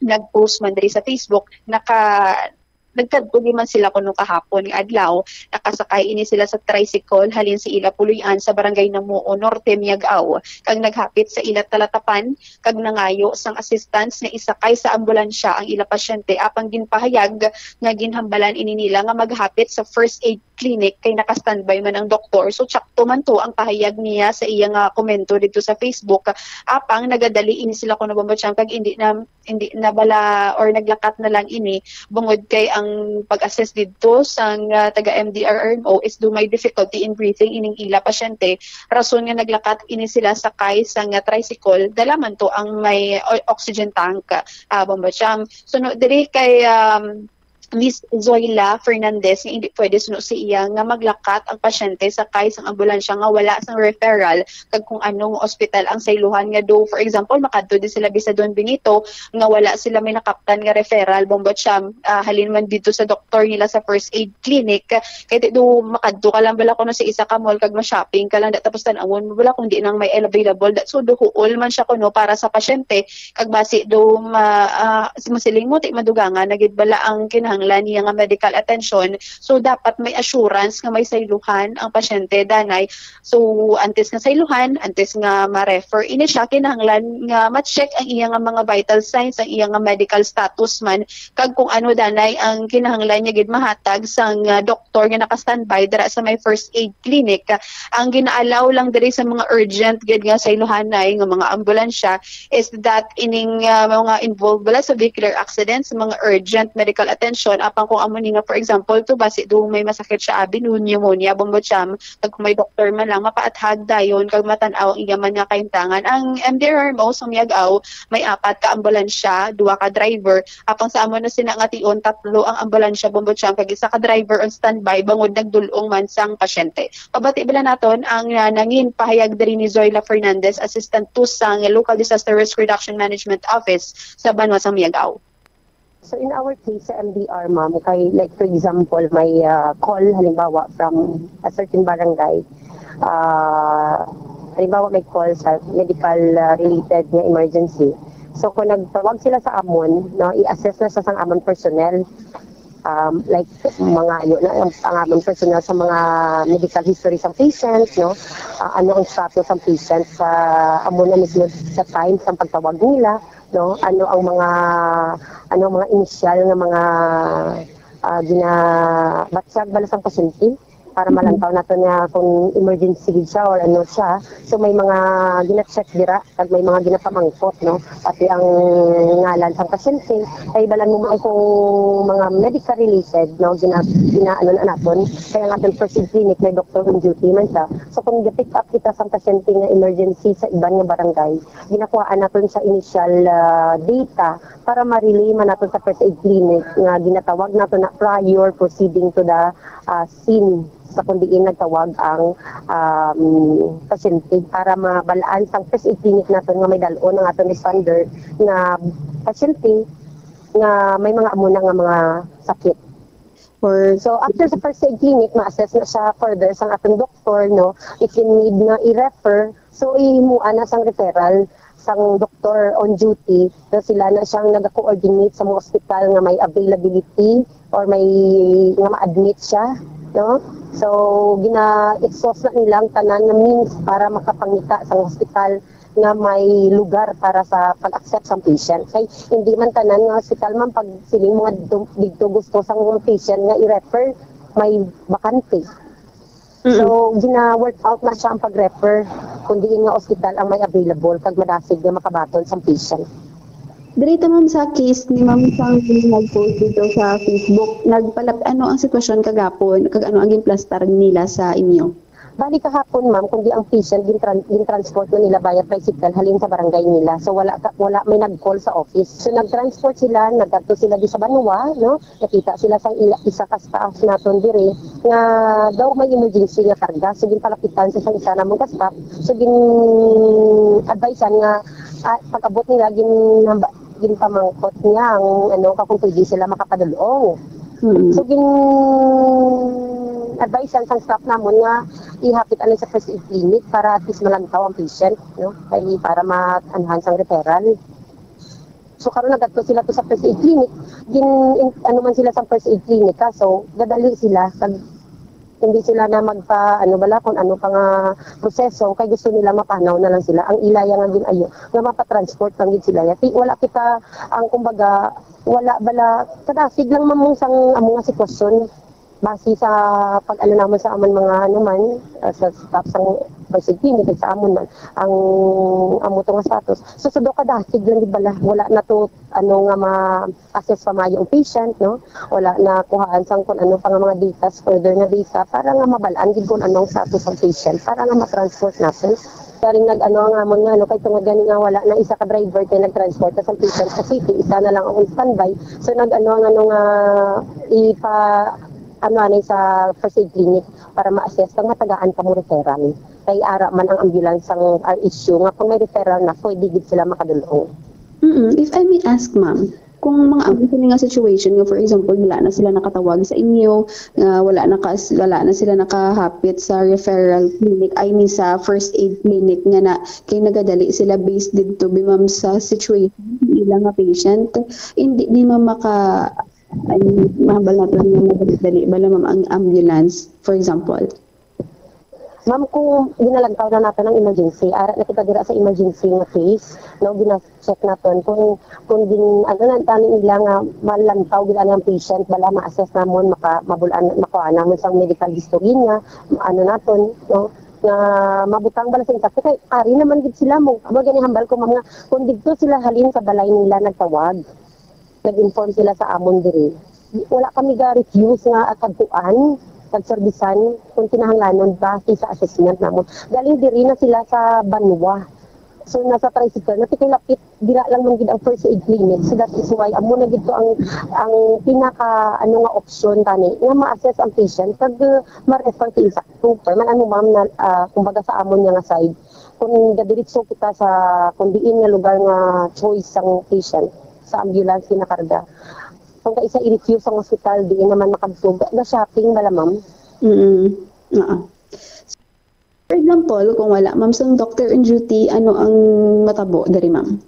nag-post man diri sa Facebook, naka nagkadto di man sila kuno kahapon nga adlaw, nakasakay ini sila sa tricycle halin sa ila puloy-an sa Barangay Namuo Norte, Miag-ao, kag naghapit sa ila talatapan kag nangayo sang assistance nga isakay sa ambulansya ang ila pasyente, apang ginpahayag nga ginhambalan ini nila nga maghapit sa first aid clinic kay naka-standby man ang doktor. So, tsakto man to ang pahayag niya sa iya nga komento dito sa Facebook. Apang nagadali ini sila kuno, Bombo Cham, kag hindi na hindi na bala or naglakat na lang ini, bungod kay ang pag-assess didto sang, ah, taga M D R R M O is do may difficulty in breathing ining ila pasyente, rason nga naglakat ini sila sakay sang, ah, tricycle, dala man to ang may o-, oxygen tank, ah, Bombo Cham. So, no, diri kay, um, Miss Zoila Fernandez nga hindi pwede suno sa iya nga maglakat ang pasyente sakay sang ambulansya nga wala sang referral kag kung ano nga ospital ang sayluhan nga do, for example, makadto din sila bisa Don Benito nga wala sila may nakaptan nga referral, Bombo Cham, ah, halin man dito sa doktor nila sa first aid clinic, kay di do makadto ka lang bala kuno sa isa ka mall kag ma-shopping ka lang, da tapos tan-awon mo bala kung di nang may available, da so duhuol man siya kuno para sa pasyente, kag basi do ma, ah, masiling mo ti madugangan na gid bala ang kinahanglan niya nga medical attention. So dapat may assurance nga may sayluhan ang pasyente, danay. So antes nga sayluhan, antes nga ma-refer ini siya, kinahanglan nga ma-check ang iya nga mga vital signs, ang iya nga medical status man, kag kung ano danay ang kinahanglan niya gid mahatag sang, ah, doktor nga naka-standby dira sa may first aid clinic. Ang gina-allow lang diri sa mga urgent gid nga sayluhanay nga mga ambulansya is that ining, ah, mga involved bala sa vehicular accidents, mga urgent medical attention, apang kung amo ni nga, for example, to basi do may masakit siya abi, pneumonia, Bombo Cham, kag kung may doktor man lang, mapaathag dayon kag matan-aw ang iya man nga kahimtangan. Ang M D R mo sa Miag-ao, may apat ka ambulansya, duha ka driver, apang sa amo na sina nga tion, tatlo ang ambulansya, Bombo Cham, kag isa ka driver on standby bangod nagdul-ong man sang pasyente. Pabati bala naton ang, ah, nangin pahayag diri ni Zoila Fernandez, Assistant to sang Local Disaster Risk Reduction Management Office sa banwa sang Miag-ao. So in our case sa M D R, ma'am, kay like for example, may, ah, call halimbawa from a certain barangay. Ah, halimbawa may call sa medical, ah, related nga emergency. So kung nagtawag sila sa amon, no, i-assess na sa sang amon personnel. Um, like mga ayo na ang, ang amon personnel sa mga medical history sang patient, no? Ah, ano ang status sang patient sa amo na mismo sa time sang pagtawag nila, no? Ano ang mga, ano ang mga initial nga mga, ah, ginabatyag bala sang pasyente para malantaw nato nga kung emergency gid siya or ano siya. So may mga gina-check dira kag may mga ginapamangkot, no? Pati ang ngalan sang pasyente, kay balan mo man kung mga medical related, no? Gina-, ginaano na naton. Kaya nga aton first aid clinic may doctor on duty man siya. So kung ga-pick up kita sang pasyente nga emergency sa iban nga barangay, ginakuhaan naton sa initial, ah, data para ma-relay man naton sa first aid clinic nga ginatawag nato na prior proceeding to the, ah, scene sa kung diin nagtawag ang, um, pasyente para mabalaan sang first aid clinic naton nga may dal-on ang aton responder nga pasyente nga may mga amo na nga mga sakit. Or so after sa first aid clinic, ma-assess na siya further sang aton doktor, no, if in need nga i-refer, so ihimuan na sang referral sang doktor on duty, no, sila na siyang naga-coordinate sa mga ospital nga may availability or may nga ma-admit siya, no? So gina-exhaust na nila ang tanan nga means para makapangita sang ospital nga may lugar para sa pag-accept sang patient. Kay hindi man tanan nga ospital man pag siling mo nga dito, dito gusto sang patient nga i-refer, may bakante. So, gina-work out na siya ang pag-refer kung diin nga ospital ang may available kag madasig nga makabaton sang patient. Diri ta, ma'am, sa case ni ma'am sang nag-post dito sa Facebook, nagpalap-, ano ang sitwasyon kagapon kag ano ang ginplastar nila sa inyo? Bali kahapon, ma'am, kundi ang patient gintran-, gintransport na nila via tricycle halin sa barangay nila. So wala ka, wala may nag-call sa office. So nagtransport sila, nagkadto sila di sa banwa, no? Nakita sila sang ila, isa ka staff naton diri nga daw may emergency nga karga. So ginpalapitan sa sang isa namon ka staff. So gin-advisean nga, ah, pag-abot nila, gin-, ginpamangkot niya ang, ano, ka kung pwede sila makapadaul-ong. Mm. So gin-advisean sang staff namon nga ihapit anay sa first aid clinic para at least malantaw ang patient, no? Kay para ma-, anuhan sang referral. So karon nagadto sila to sa first aid clinic. Gin-, in-, ano man sila sa first aid clinic, kaso gadali sila kag hindi sila na magpa, ano bala, kung ano pa nga proseso, kay gusto nila mapanaw na lang sila. Ang ilaya nga ginayo nga mapatransport lang gid sila ya. Ti-, wala kita, ang kumbaga, wala bala, kadasig lang mamong sang amo nga sitwasyon. Base sa pag-ano namon sa amon mga, ano man, ah, sa staff sang first aid clinic, sa amon man, ang amo to nga status. So, sa do kadasig lang gid bala, wala na to, ano, nga ma-assess pa maayo ang patient, no? Wala na kuhaan sang kung ano pa nga mga data, further nga data, para nga mabalaan gid kung anong status ang patient, para nga ma-transport natin. Galing nag-ano ang amon nga, ano, kay tungod gani nga wala na isa ka driver kay nag-transport sa San Peter sa city, isa na lang ang standby. So, nag-ano ang ano nga ipa-, ano, anay sa first aid clinic para ma-assess kung matagaan pa mo referral. Kay ara man ang ambulance ang R H U nga kung may referral na, pwede gid sila makadulong. Mm, if I may ask, ma'am, kung mga amo kini nga situation nga, for example, wala na sila nakatawag sa inyo, nga wala na kas-, wala na sila nakahapit sa referral clinic, I mean, sa first aid clinic nga na, kay nagadali sila based didto, bi, ma'am, sa situation nila nga patient, hindi, di, ma'am, maka-, I mean, mahambal nato nga madali-dali bala, ma'am, ang ambulance, for example? Ma'am, kung ginalagtaw na naton ang emergency, ara na kita dira sa emergency nga case, no, gina-check naton kung, kung gin-, ano na tani nila nga malantaw gid ang patient, bala ma-assess namon, maka-, mabulaan, makuha namon sang medical history niya, ano naton, no, nga mabutang bala sa insak. Kay ari naman gid sila mo, amo gani hambal ko, ma'am, nga kung didto sila halin sa balay nila nagtawag, nag-inform sila sa amon diri. Wala kami ga-refuse nga kadtuan kag serbisan kung kinahanglanon base sa assessment namon. Galing diri na sila sa banwa. So, nasa tricycle na, kay lapit, dira lang man gid ang first aid clinic. So, that is why amo na gid to ang, ang pinaka, ano nga, opsyon tani nga ma-assess ang patient kag, uh, ma-refer sa insak. Kung man ano, ma'am, na, ah, kumbaga sa amon nga nga side, kung gadiretso kita sa kung diin nga lugar nga choice sang patient, sa ambulance ginakarga. Kung kaisa i-refuse ang hospital, diin naman makadto, ga-shopping bala, ma'am. Mm. Oo. For example, kung wala, ma'am, sang doctor on duty, ano ang matabo diri, ma'am?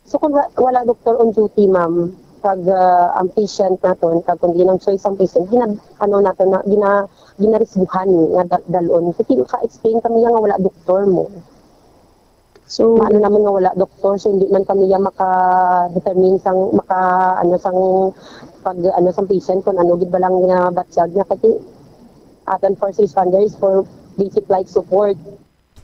So, kung wa-, wala doktor on duty, ma'am, kag, ah, ang patient naton, kag kung diin ang choice ang patient, gina-, ano naton na, gina-, ginarisguhan nga da-, dalon. Kasi ka-explain kami nga wala doktor mo. So, maano naman nga wala doktor, so hindi man kami yang maka-determine sang, maka, ano, sang pag, ano, sang patient kung ano gid ba lang nga batyag niya. Kasi aton first responder is for basic life support.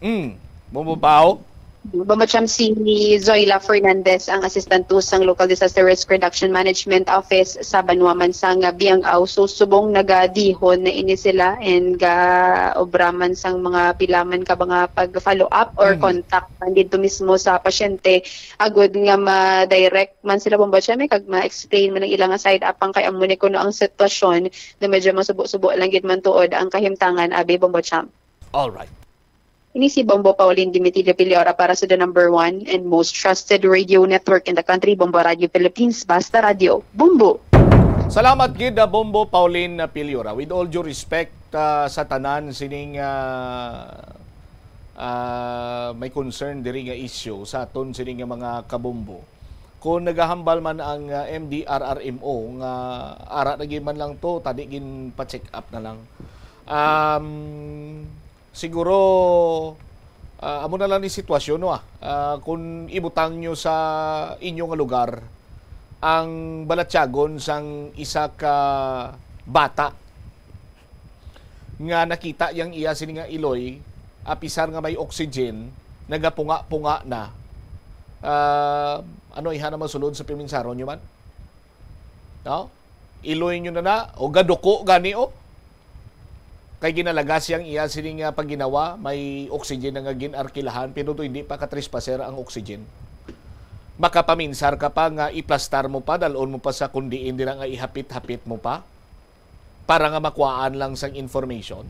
Mm. Bumbo Pao? Bumbo Cham, si Zoila Fernandez, ang Assistant two sang Local Disaster Risk Reduction Management Office sa banwa man sang Biang-ao. So, subong nagadihon na ini sila and ga-obra man sang mga pila man ka mga pag-follow up or Mm. contact man didto mismo sa pasyente, agud nga ma-direct man sila, Bumbo Cham, eh, kag ma-explain man ang ilang side apang kay amo ni kuno ang sitwasyon na medyo masubo-subo lang gid man tuod ang kahimtangan, abi, Bumbo Cham. All right. Ini si Bombo Pauline Dimitilio Piliora para sa the number one and most trusted radio network in the country, Bombo Radio Philippines, Basta Radio, Bombo! Salamat gid, ah, Bombo Pauline Piliora. With all due respect, ah, sa tanan sining, ah, ah, may concern diri nga issue sa aton sining nga mga kabombo. Kung nagahambal man ang, ah, M D R R M O nga ara na gid man lang to, tadi ginpa-check up na lang. Um, Siguro, ah, amo na lang ni sitwasyon, no, ah. Ah, kung ibutang nyo sa inyo nga lugar ang balatyagon sang isa ka bata nga nakita yang iya sini nga iloy, apisar nga may oxygen, nagapunga-punga na. Ah, ano, iha na masulod sa piminsaron nyo man? No? Iloy nyo na na, o gaduko gani, o. Kay ginalagas yang iya sini nga pagginawa, may oxygen na nga gin-arkilahan, pero to hindi pa ka-trespasser ang oxygen. Makapaminsar ka pa nga iplastar mo pa, dalon mo pa sa kundiin dira nga ihapit-hapit mo pa para nga makuhaan lang sang information.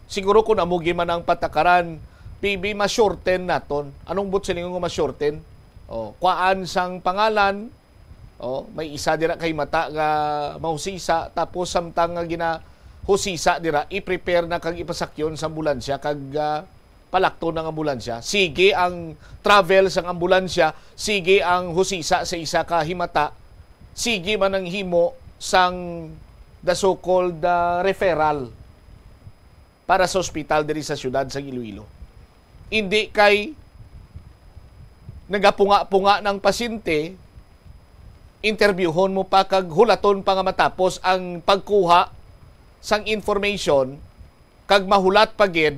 Siguro kung amo gid man ang patakaran, P B, ma-shorten naton. Anong buot silingon nga ma-shorten? O, kuhaan sang pangalan, o, may isa dira kay mata nga mahusisa, tapos samtang nga ginahusisa dira, i-prepare na kag ipasakyon sa ambulansya kag, ah, palakton ang ambulansya. Sige ang travel sang ambulansya, sige ang husisa sa isa ka himata, sige man ang himo sang the so-called, ah, referral para sa ospital diri sa siyudad sang Iloilo. Hindi kay nagapunga-punga ng pasyente, interbyuhon mo pa kag hulaton pa nga matapos ang pagkuha sang information kag mahulat pa gid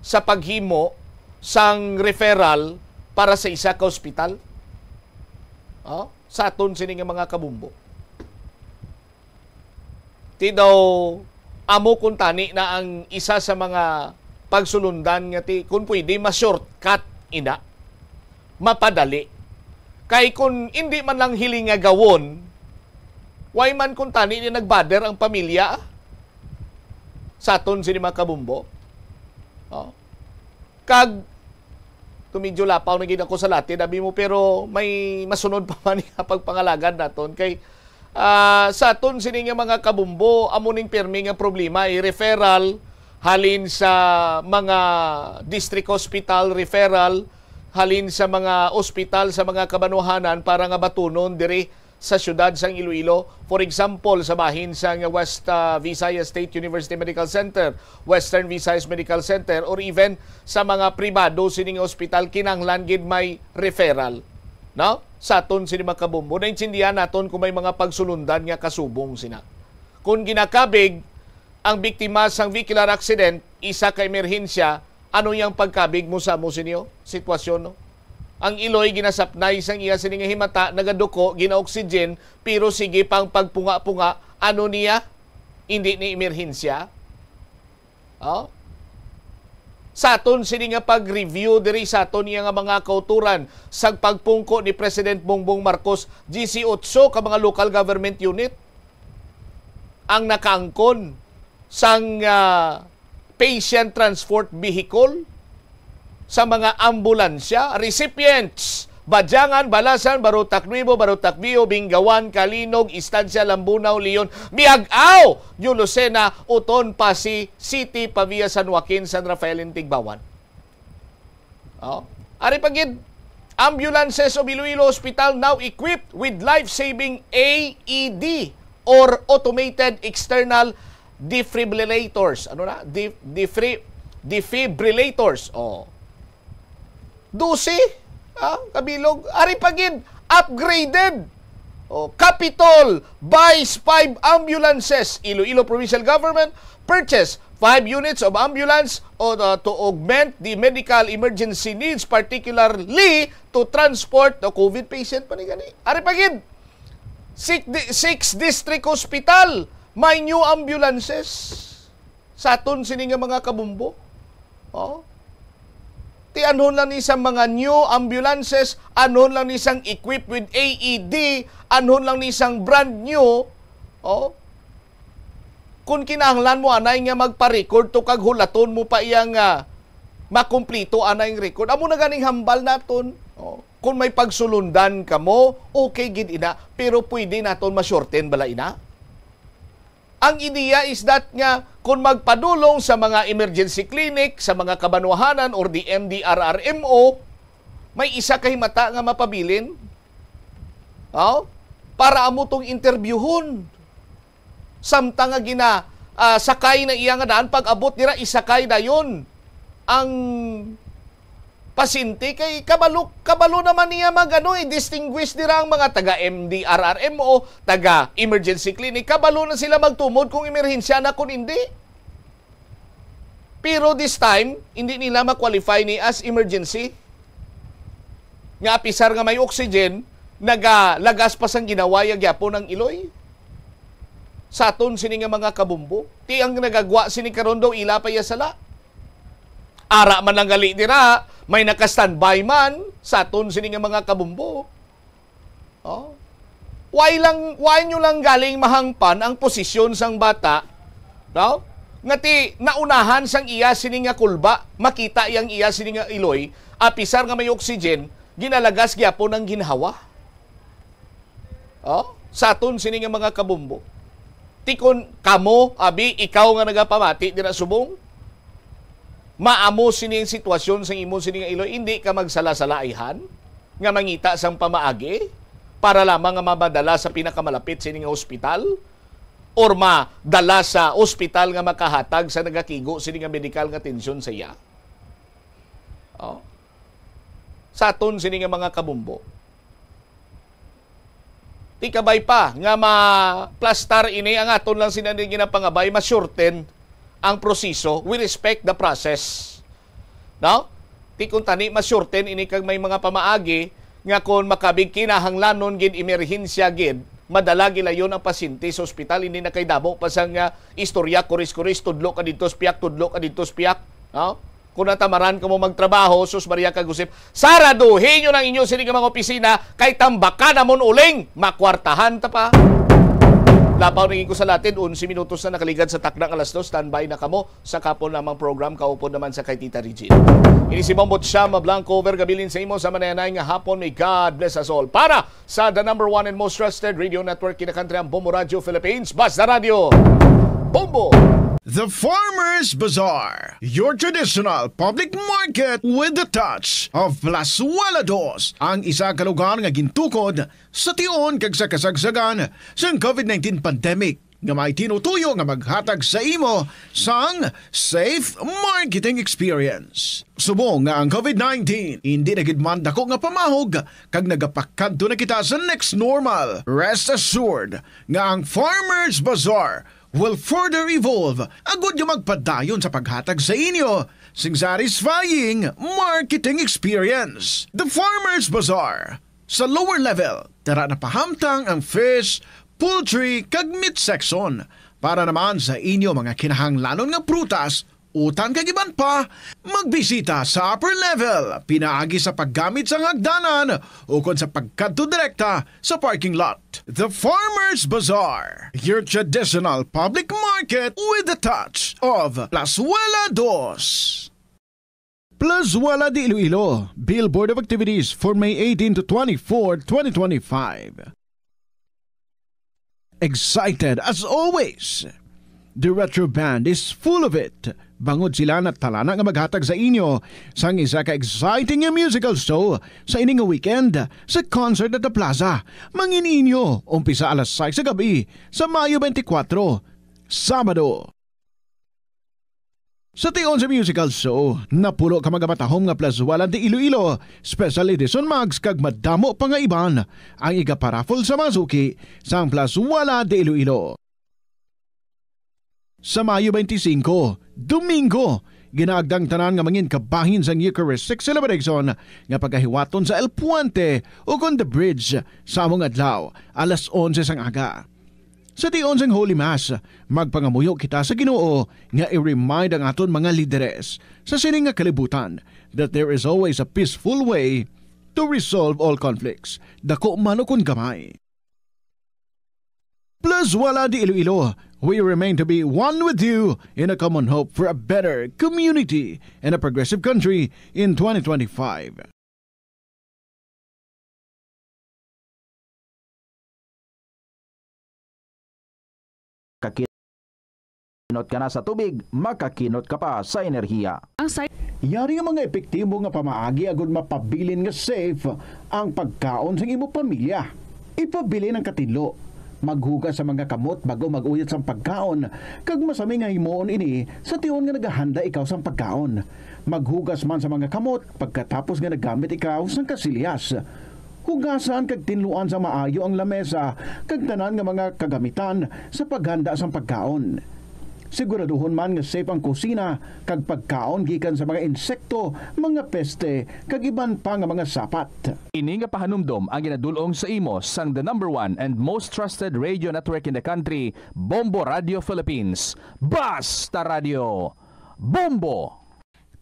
sa paghimo sang referral para sa isa ka ospital. Oh, sa aton sini nga mga kabumbo. Ti daw amo kuntani na ang isa sa mga pagsulundan nga ti, kung pwede, ma-shortcut ina, mapadali. Kay kung hindi man lang hiling nga gawon, why man kung tani ni nag-bother ang pamilya sa aton sini mga kabumbo? Oh. Kag, to medyo lapaw na gid ako sa Latin, abi mo, pero may masunod pa man nga pagpangalagad naton. Kay, ah, sa aton sini nga mga kabumbo, amo ning pirmi nga problema, eh, referral halin sa mga district hospital, referral halin sa mga ospital sa mga kabanwahanan para nga batunon diri sa siyudad sang Iloilo. For example, sa bahin sang West, ah, Visayas State University Medical Center, Western Visayas Medical Center, or even sa mga pribado sining ospital, kinahanglan gid may referral, no? Sa aton sini mga kabumbo, naintindihan naton kung may mga pagsulundan nga kasubong sina. Kung ginakabig ang biktima sang vehicular accident, isa ka emerhensya, ano yang pagkabig mo sa mo sinyo sitwasyon, no? Ang iloy ginasapnay sang iya sini nga himata, nagaduko, gina-oxygen, pero sige pang pagpunga-punga, ano niya? Hindi ni emerhensya? Oh? Sa aton sini nga pag-review diri sa aton niya nga mga kauturan, sa pagpungko ni President Bongbong Marcos, disiotso ka mga local government unit ang nakaangkon sang, ah, patient transport vehicle, sa mga ambulansya, recipients, Badiangan, Balasan, Barotac Nuevo, Barotac Viejo, Bingawan, Calinog, Estancia, Lambunao, Leon, Miag-ao, New Lucena, Oton, Passi City, Pavia, San Joaquin, San Rafael, and Tigbauan. Oh. Ari pa gid, ambulances of Iloilo Hospital now equipped with life-saving A E D or automated external defibrillators. Ano na? Def-, defri-, defibrillators. Oh. Dose, ah, kabilog. Ari pa gid, upgraded. Oh, Capitol buys five ambulances. Iloilo Provincial Government purchase five units of ambulance, o, uh, to augment the medical emergency needs, particularly to transport the COVID patient. Pa ni gani. Ari pa gid, six, di-, six district hospital, may new ambulances. Sa aton sini nga mga kabumbo. Oh. Ti anhon lang ni sa mga new ambulances, anhon lang ni sang equipped with A E D, anhon lang ni sang brand new. Oh. Kung kinahanglan mo anay nga magpa-record to kag hulaton mo pa iya nga makumplito anay ang record, amo na ganing hambal naton. Oh. Kung may pagsulundan kamo, okay gid ina, pero pwede naton ma-shorten bala ina? Ang ideya is that nga kung magpadulong sa mga emergency clinic, sa mga kabanwahanan or the M D R R M O, may isa ka himata nga mapabilin. Oh? Para amo tong interbyuhon. Samtang nga gina, ah, sakay na iya nga daan, pag-abot dira, isakay dayon ang pasyente kay kabalo, kabalo naman niya mag, ano, i-distinguish dira ang mga taga M D R R M o taga emergency clinic. Kabalo na sila magtumod kung emerhensya na kung hindi. Pero this time, hindi nila ma-qualify ni as emergency. Nga apisar nga may oxygen, nagalagas pa sang ginawaya gyapon ang iloy. Sa aton sini nga mga kabumbo, ti ang nagagwa sini karon daw ila pa iya sala. Ara man lang gali dira, may naka-standby man sa aton sini nga mga kabumbo. Oh. Why lang, why nyo lang galing mahangpan ang posisyon sang bata, no? Nga ti naunahan sang iya sini nga kulba, makita yang iya sini nga iloy, apisar nga may oxygen, ginalagas gyapon ang ginhawa. Oh, sa aton sini nga mga kabumbo. Ti kon kamo, abi, ikaw nga nagapamati dira subong, maamo sini ang sitwasyon sa imo sini nga iloy, hindi ka magsala-salaihan nga mangita sang pamaagi para lamang nga mamadala sa pinakamalapit sini nga ospital or madala sa ospital nga makahatag sa nagakigo sini nga medikal nga atensyon sa iya. Oh. Sa aton sini nga mga kabumbo. Ti kabay pa nga maplastar ini ang aton lang sina ni ginapangabay, masurten ang proseso. We respect the process. No? Ti kung tani masurten ini kag may mga pamaagi nga kon makabig kinahanglanon gid, emerhensya gid, madala gilayon ang pasyente sa ospital, hindi na kay damo pa sang, ah, istorya, kuris-kuris, tudlo ka didto sa piyak, tudlo ka didto sa piyak. No? Kung natamaran kamo magtrabaho, sus Maria kag Josep, saraduhi nyo ang inyo sini nga mga opisina, kay tambakan namon uling, makwartahan ta pa. Lapaw na ko sa latin, onse minutos na nakaligad sa takna nga alas dos, standby na kamo sa kapon namang program, kaupod naman sa kay Tita Regine. Ini si Bombot Siya Mablanco, overgabilin sa imo sa manayanay nga hapon. May God bless us all. Para sa the number one and most trusted radio network in the country, ang Bombo Radio Philippines, Basta Radio Bombo! The Farmers Bazaar, your traditional public market with the touch of Plazuela Dos, ang isa ka lugar nga gintukod sa tion kag sa kasagsagan sang COVID nineteen pandemic, nga may tinutuyo nga maghatag sa imo sang safe marketing experience. Subong nga ang COVID nineteen indi na gid man dako nga pamahog kag nagapakadto na kita sa next normal, rest assured nga ang Farmers Bazaar will further evolve agud nga magpadayon sa paghatag sa inyo sing satisfying marketing experience. The Farmers Bazaar, sa lower level, tara na pahamtang ang fish, poultry, kag meat section. Para naman sa inyo mga kinahanglanon nga prutas, utan kag iban pa, magbisita sa upper level pinaagi sa paggamit sang hagdanan ukon sa pagkadto direkta sa parking lot. The Farmers Bazaar, your traditional public market with the touch of Plazuela Dos. Plazuela de Iloilo, Billboard of Activities for May eighteen to twenty-four, twenty twenty-five. Excited as always. The Retro Band is full of it. Bangod sila natalana nga maghatag sa inyo sang isa ka exciting nga musical show sa ini nga weekend sa Concert at the Plaza. Mangin-inyo, umpisa alas sais sa gabi sa Mayo twenty-four, Sabado. Sa tion sa musical show, napulo ka magamatahom nga Plazuela de Iloilo Special Edition mugs kag madamo pa nga iban ang igaparaffle sa mga suki sang Plazuela de Iloilo. Sa Mayo twenty-five, Domingo, ginaagda ang tanan nga mangin kabahin sang Eucharistic celebration nga pagahiwaton sa El Puente ukon The Bridge sa among adlaw, alas onse sang aga. Sa tion sang Holy Mass, magpangamuyo kita sa Ginoo nga i-remind ang aton mga lideres sa sini nga kalibutan that there is always a peaceful way to resolve all conflicts, dako man ukon gamay. Plazuela de Iloilo, we remain to be one with you in a common hope for a better community and a progressive country in twenty twenty-five. Kakinot ka na sa tubig, makakinot ka pa sa enerhiya. Ang side Yari nga mga epektibo nga pamaagi agud mapabilin nga safe ang pagkaon sang imo pamilya. Ipabilin ang katinlo. Maghugas sa mga kamot bag-o mag-uyat sang pagkaon, kag masami nga himuon ini sa tion nga nagahanda ikaw sang pagkaon. Maghugas man sa mga kamot pagkatapos nga naggamit ikaw sang kasilyas. Hugasan kag tinluan sa maayo ang lamesa kag tanan nga mga kagamitan sa paghanda sang pagkaon. Siguraduhon man nga safe ang kusina kag pagkaon gikan sa mga insekto, mga peste, kag iban pa nga mga sapat. Ini nga pahanumdom ang ginadul-ong sa imo sang the number one and most trusted radio network in the country, Bombo Radio Philippines. Basta Radio! Bombo!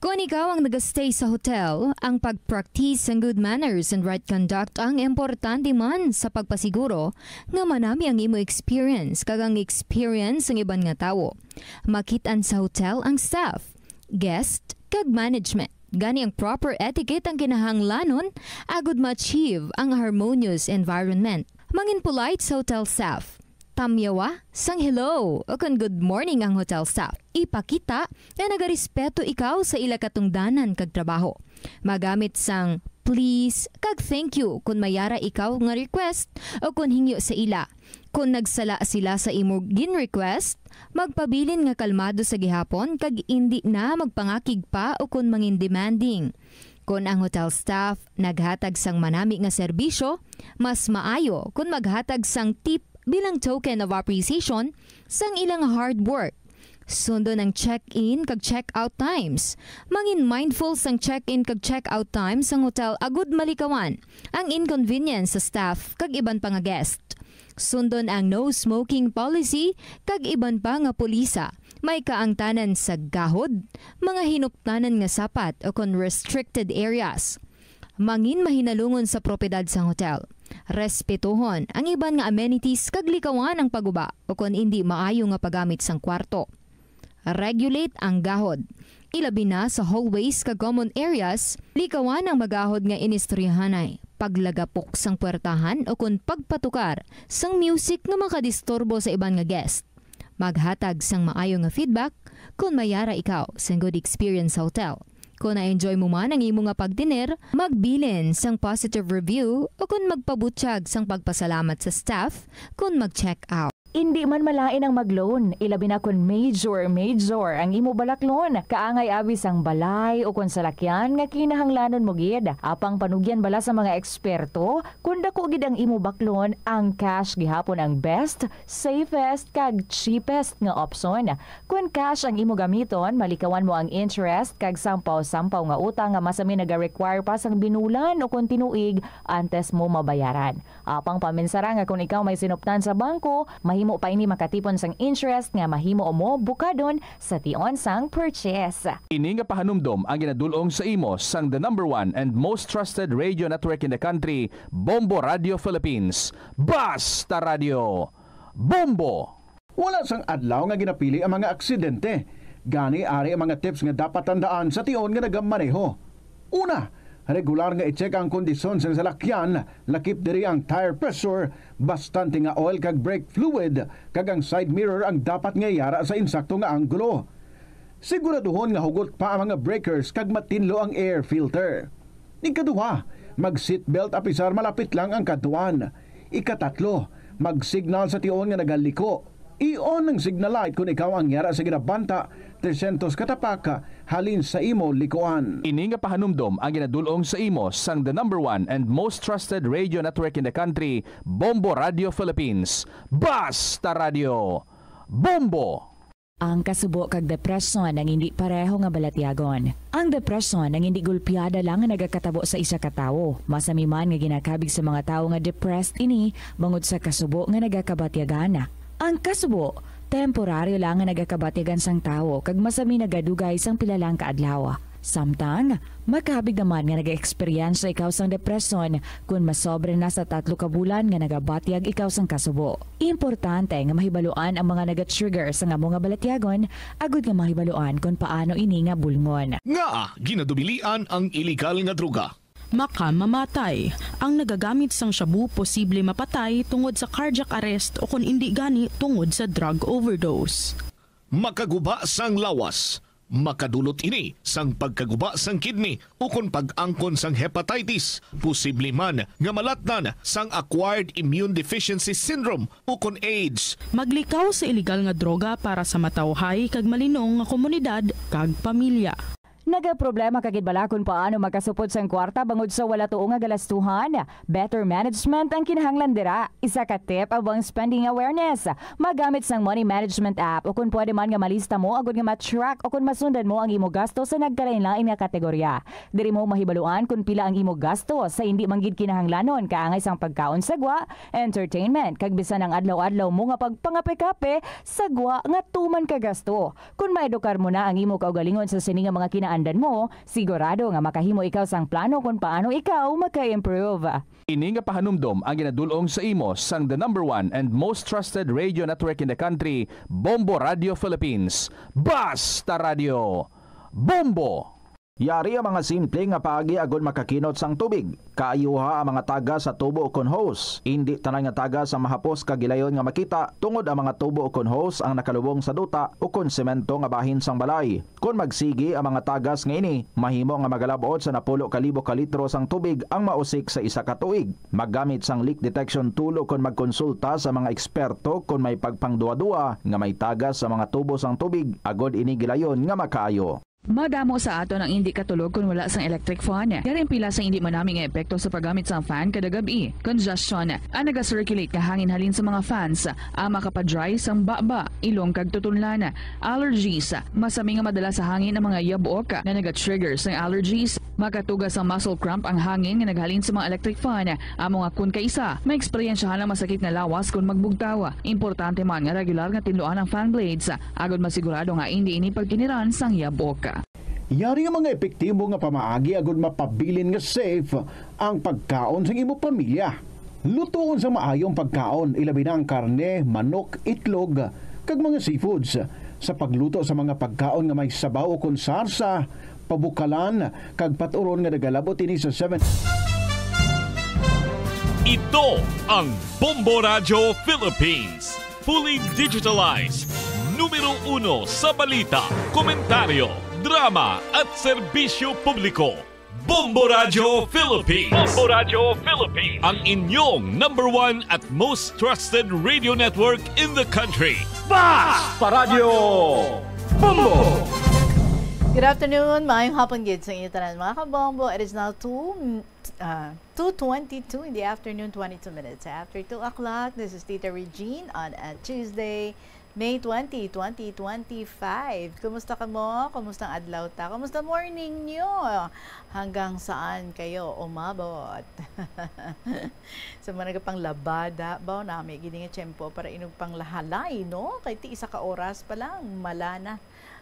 Kon ikaw ang nagastay sa hotel, ang pag-practice sang good manners and right conduct ang importante man sa pagpasiguro nga manami ang imo experience kag ang experience sang iban nga tawo. Makit-an sa hotel ang staff, guest, kag management. Gani ang proper etiquette ang kinahanglanon agud ma-achieve ang harmonious environment. Mangin polite sa hotel staff. Tamyawa sang hello o kon good morning ang hotel staff. Ipakita nga nagarespeto ikaw sa ila katungdanan kag trabaho. Magamit sang please kag thank you kon may ara ikaw nga request o kon hingyo sa ila. Kon nagsala sila sa imo gin-request, magpabilin nga kalmado sa gihapon kag indi na magpangakig pa o kon mangin demanding. Kon ang hotel staff naghatag sang manami nga serbisyo, mas maayo kon maghatag sang tip bilang token of appreciation sang ilang hard work. Sundon ang check-in kag check-out times. Mangin mindful sang check-in kag check-out times sang hotel agud malikawan ang inconvenience sa staff kag iban pa nga guest. Sundon ang no smoking policy kag iban pa nga pulisa. May kaangtanan sa gahod, mga hinuptanan nga sapat o kon restricted areas. Mangin mahinalungon sa propiedad sang hotel. Respetuhon ang iban nga amenities kag likawan ang paguba o kon indi maayo nga paggamit sang kwarto. Regulate ang gahod. Ilabi na sa hallways kag common areas, likawan ang magahod nga inistoryahanay, paglagapok sang puwertahan o kon pagpatukar sang music nga makadisturbo sa iban nga guest. Maghatag sang maayo nga feedback kon may ara ikaw sang Good Experience Hotel. Kon na-enjoy mo man ang imo nga pagtener, magbilin sang positive review o kon magpabutyag sang pagpasalamat sa staff kon mag-check out. Indi man malain ang mag-loan, ilabi na kon major, major ang imo balaklon. Kaangay abi sang balay o kon salakyan nga kinahanglanon mo gid. Apang panugyan bala sa mga eksperto, kon dako gid ang imo baklon, ang cash gihapon ang best, safest, kag cheapest nga opsyon. Kon cash ang imo gamiton, malikawan mo ang interest kag sampaw-sampaw nga utang nga masami naga-require pa sang binulan o kon tinuig antes mo mabayaran. Apang paminsara nga kon ikaw may sinuptan sa bangko, mahimo pa ini makatipon sang interest nga mahimo mo bukadon sa tion sang purchase. Ini nga pahanumdom ang ginadul-ong sa imo sang the number one and most trusted radio network in the country, Bombo Radio Philippines. Basta Radio, Bombo! Wala sang adlaw nga ginapili ang mga aksidente. Gani, ari ang mga tips nga dapat tandaan sa tion nga nagamaneho. Una, regular nga i-check ang kondisyon sang salakyan, lakip diri ang tire pressure, bastante nga oil kag brake fluid, kag ang side mirror ang dapat nga yara sa insakto nga anggulo. Siguraduhon nga hugot pa ang mga breakers kag matinlo ang air filter. Ikaduha, mag-seatbelt apisar malapit lang ang kadtuan. Ikatatlo, mag-signal sa tion nga nagaliko. I-on ang signal light kon ikaw ang yara sa ginabanta trescientos ka tapak halin sa imo likuan. Ini nga pahanumdom ang ginadul-ong sa imo sang the number one and most trusted radio network in the country, Bombo Radio Philippines. Basta Radio, Bombo! Ang kasubo kag depresyon ang indi pareho nga balatyagon. Ang depresyon ang indi gulpiada lang nga nagakatabo sa isa ka tawo. Masami man nga ginakabig sa mga tawo nga depressed ini bangod sa kasubo nga nagakabatyagan. Ang kasubo, temporaryo lang nga nagakabatyagan sang tawo kag masami nagadugay sang pila lang ka adlaw. Samtang, makabig naman nga nag-eksperyensya ikaw sang depresyon kon masobra na sa tatlo ka bulan nga nagabatyag ikaw sang kasubo. Importante nga mahibaluan ang mga naga-trigger sang amo nga balatyagon agud nga mahibaluan kon paano ini nga bulngon. Ngaa ginadubilian ang iligal nga droga? Makamamatay. Ang nagagamit sang shabu posible mapatay tungod sa cardiac arrest o kon indi gani tungod sa drug overdose. Makaguba sang lawas. Makadulot ini sang pagkaguba sang kidney ukon pag-angkon sang hepatitis, posible man nga malatnan sang acquired immune deficiency syndrome ukon AIDS. Maglikaw sa iligal nga droga para sa matawhay kag malinong nga komunidad kag pamilya. Nagaproblema ka gid bala kon paano makasupod sang kwarta bangod sa wala tuo nga galastuhan? Better management ang kinahanglan dira. Isa ka tip amo ang spending awareness. Magamit sang money management app, o kon pwede man nga malista mo agud nga ma-track o kon masundan mo ang imo gasto sa nagkalainlain nga kategorya. Diri mo mahibaluan kon pila ang imo gasto sa indi man gid kinahanglanon, kaangay sang pagkaon sa gwa, entertainment, kag bisan ang adlaw-adlaw mo nga pagpangape-kape sa gwa nga tuman ka gasto. Kon maedukar mo na ang imo kaugalingon sa sini nga mga kinaandan mo, sigurado nga makahimo ikaw sang plano kon paano ikaw maka-improve. Ini nga pahanumdom ang ginadul-ong sa imo sang the number one and most trusted radio network in the country, Bombo Radio Philippines. Basta Radio, Bombo! Yari ang mga simple nga paagi agud makakinot sang tubig. Kaayuha ang mga tagas sa tubo ukon hose. Indi tanan nga tagas ang mahapos kag gilayon nga makita, tungod ang mga tubo ukon hose ang nakalubong sa duta ukon semento nga bahin sang balay. Kon magsigi ang mga tagas nga ini, mahimo nga magalab-ot sa napulo ka libo ka litro sang tubig ang mausik sa isa ka tuig. Maggamit sang leak detection tool ukon magkonsulta sa mga eksperto kon may pagpangduwa-duwa nga may tagas sa mga tubo sang tubig agud ini gilayon nga makaayo. Madamo sa aton ang indi katulog kon wala sang electric fan. Yari ang pila sa indi manami nga epekto sa paggamit sang fan kada gab-i. Congestion. Ang naga-circulate nga hangin halin sa mga fans, ang makapa-dry sang baba, ilong kag tutunlan. Allergies. Masami nga madala sa hangin ang mga yabok nga naga-trigger sang allergies. Makatuga sang muscle cramp ang hangin nga naghalin sa mga electric fan. Amo nga kon kaisa, maeksperiensyahan ang masakit nga lawas kon magbugtaw. Importante man nga regular nga tinluan ang fan blades, agod masigurado nga indi ini pagkiniran sang yabok. Yari nga mga epektibo nga pamaagi agud mapabilin nga safe ang pagkaon sang imo pamilya. Lutoon sa maayo ang pagkaon, ilabi na ang karne, manok, itlog, kag mga seafoods. Sa pagluto sa mga pagkaon nga may sabaw ukon sarsa, pabukalan, kag paturon nga nagalabot ini sa seven. Ito ang Bombo Radyo Philippines. Fully digitalized. Numero uno sa balita, komentaryo, drama, at serbisyo publiko. Bombo Radyo Philippines. Bombo Radyo Philippines. Ang inyong number one at most trusted radio network in the country. Basta Radyo Bombo! Good afternoon, maayong hapon gid sa inyo tanan, mga kabombo. It is now two, uh, two twenty-two in the afternoon, twenty-two minutes after two o'clock. This is Tita Regine on a Tuesday, May twenty, twenty twenty-five. Kumusta kamo? Kumusta ang adlaw ta? Kumusta morning nyo? Hanggang saan kayo umabot? Sa mga nagapanglabada, ba, nami gini nga tiyempo para inog panglahalay, no? Kay ti isa ka oras pa lang, mala na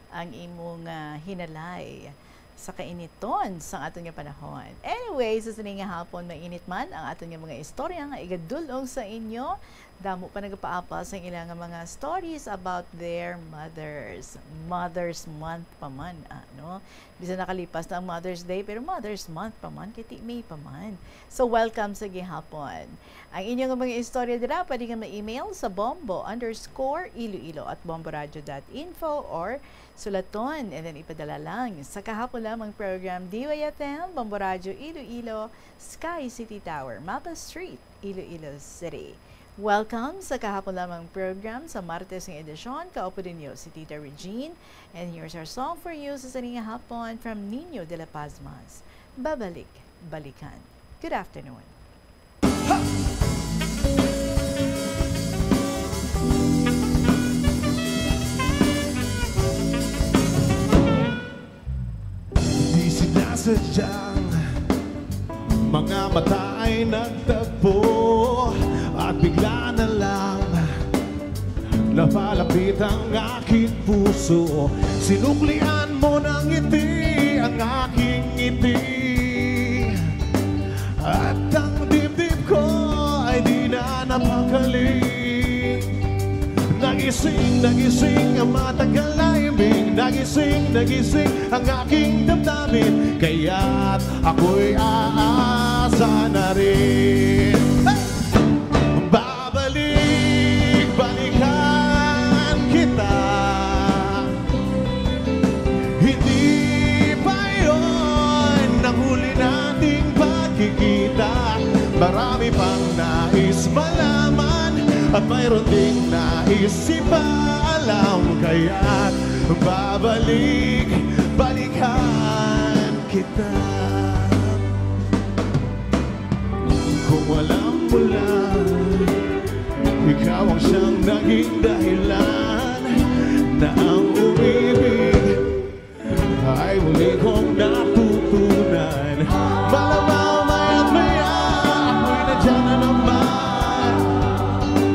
ang imong, ah, hinalay sa kainiton sang aton nga panahon. Anyway, sa sini nga hapon, mainit man ang aton nga mga istorya nga igadul-ong sa inyo. Damo pa nagapaapa sang ila nga mga stories about their mothers. Mother's Month pa man, ano? Bisan nakalipas na ang Mother's Day, pero Mother's Month pa man, kay ti May pa man. So, welcome sa gihapon. Ang inyo nga mga istorya dira, pwede nga ma-email sa bombo underscore iloilo at bomboradio dot info or sulaton, and then ipadala lang sa kahapon lamang program, D Y F M, Bombo Radyo Iloilo, Sky City Tower, Mapa Street, Iloilo City. Welcome sa kahapon lamang program sa Martes nga edisyon. Kaupo ninyo si Tita Regine, and here's our song for you sa sini nga hapon from Nino de la Paz Mas, Babalik, Balikan. Good afternoon. Di sinasadyang mga mata ay nagtagpo at bigla na lang napalapit ang aking puso. Sinuklian mo ng ngiti ang aking ngiti. At ang dibdib ko ay di na napakali. Nagising, nagising ang matagal na himbing. Nagising, nagising ang aking damdamin. Kaya't ako'y aasa na rin. Hey! Babalik, balikan kita. Hindi pa yun ang huli nating pagkikita. Marami pang nais malaman at mayroon ding nais ipaalam. Kaya't babalik, balikan kita. Kung alam mo lang, ikaw ang siyang naging dahilan na ang umibig ay muli kong natutunan. Malamang maya't maya ako'y nandyan na naman.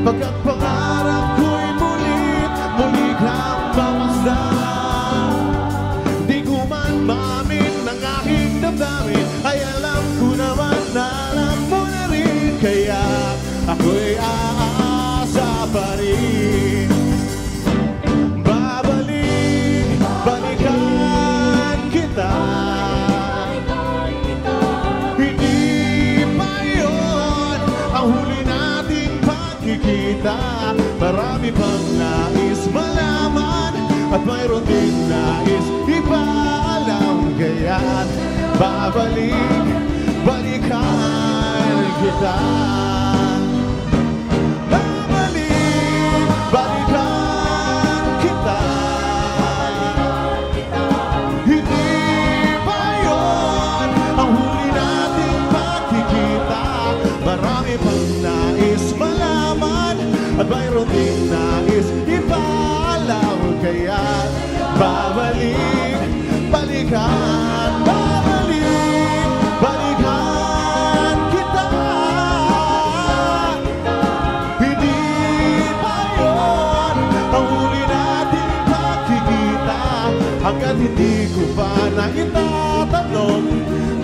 Pagkat pangarap ko'y muli, muli kang mamasdan. Di ko man maamin ang aking damdamin, ay alam ko naman na alam mo na rin. Kaya ako'y aasa pa rin. Babalik, balikan kita. Hindi pa yun ang huli nating pagkikita. Marami pang nais malaman at mayroon din nais ipaalam. Kaya't babalik, balikan kita. Babalik, balikan kita. Babalik, balikan kita. Hindi pa yun ang huli nating pagkikita, hanggat hindi ko pa na itatanong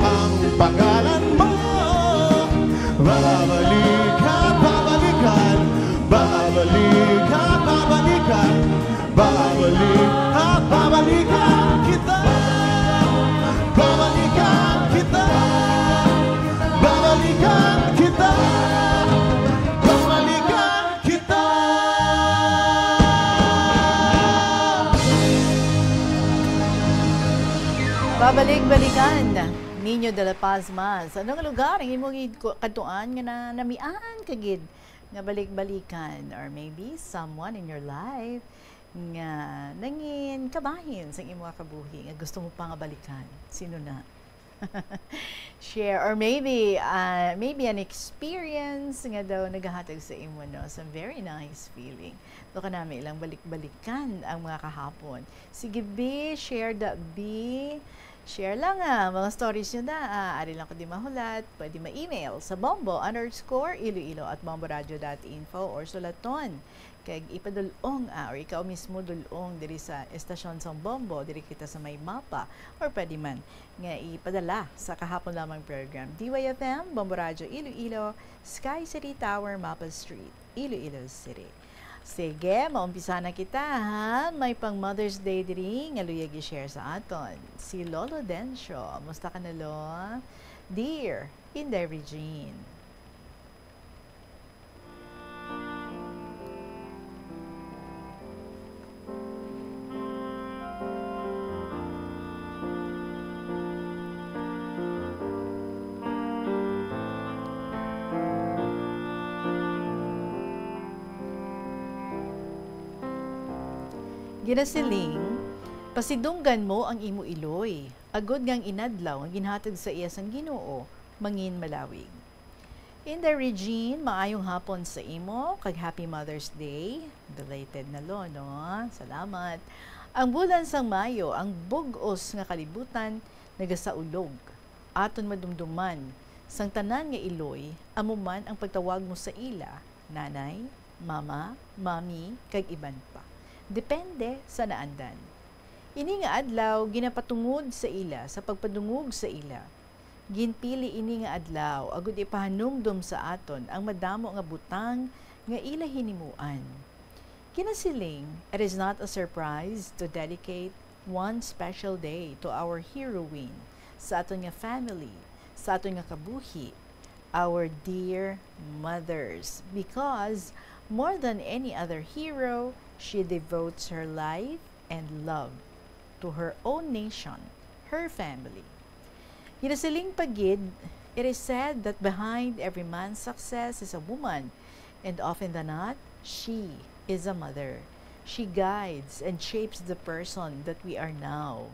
ang pangalan mo. Babalik at babalikan, babalik at babalikan, babalik at babalikan kita. Babalikan kita. Babalikan kita. Babalikan kita. Babalik-balikan, Niño de la Paz Mas. Ano nga lugar ang imong id-, kadtuan nga na, namian ka gid nga balik-balikan? Or maybe someone in your life nga nangin kabahin sa imong kabuhi nga gusto mo pa nga balikan? Sino na? Share. Or maybe, ah, maybe an experience nga daw nagahatag sa imo, no, some very nice feeling. Daw kanami lang balik-balikan ang mga kahapon. Sige, bi, share da, bi. Share lang, ah, mga stories nyo da. Ah, ari lang ko di mahulat. Pwede ma-email sa bombo underscore iloilo at bomboradio dot info or sulaton. Kag ipadul-ong, ah, or ikaw mismo dul-ong diri sa estasyon sang Bombo, diri kita sa may mapa, or pwede man nga ipadala sa kahapon lamang program. D Y F M, Bombo Radyo Iloilo, Sky City Tower, Mapa Street, Iloilo City. Sige, maumpisa na kita, ha? May pang Mother's Day diri nga luyag i-share sa aton si Lolo Dencio. Musta ka na, Lo? Dear Inday Regine. Ginasiling, pasidunggan mo ang imo iloy, agod nga ang inadlaw nga ginhatag sa iya sang Ginoo mangin malawig. Inday Regine, maayong hapon sa imo, kag Happy Mother's Day. Belated na, Lo, no? Salamat. Ang bulan sang Mayo, ang bug-os nga kalibutan, nagasaulog. Aton madumduman, sang tanan nga iloy, amo man ang pagtawag mo sa ila, nanay, mama, mami, kag iban pa. Depende sa naandan. Ini nga adlaw ginapatungod sa ila, sa pagpadungog sa ila. Ginpili ini nga adlaw agud ipahanumdom sa aton ang madamo nga butang nga ila hinimuan. Kinasiling, it is not a surprise to dedicate one special day to our heroine, sa aton nga family, sa aton nga kabuhi, our dear mothers, because more than any other hero, she devotes her life and love to her own nation, her family. Ginasiling pa gid, it is said that behind every man's success is a woman, and often than not, she is a mother. She guides and shapes the person that we are now.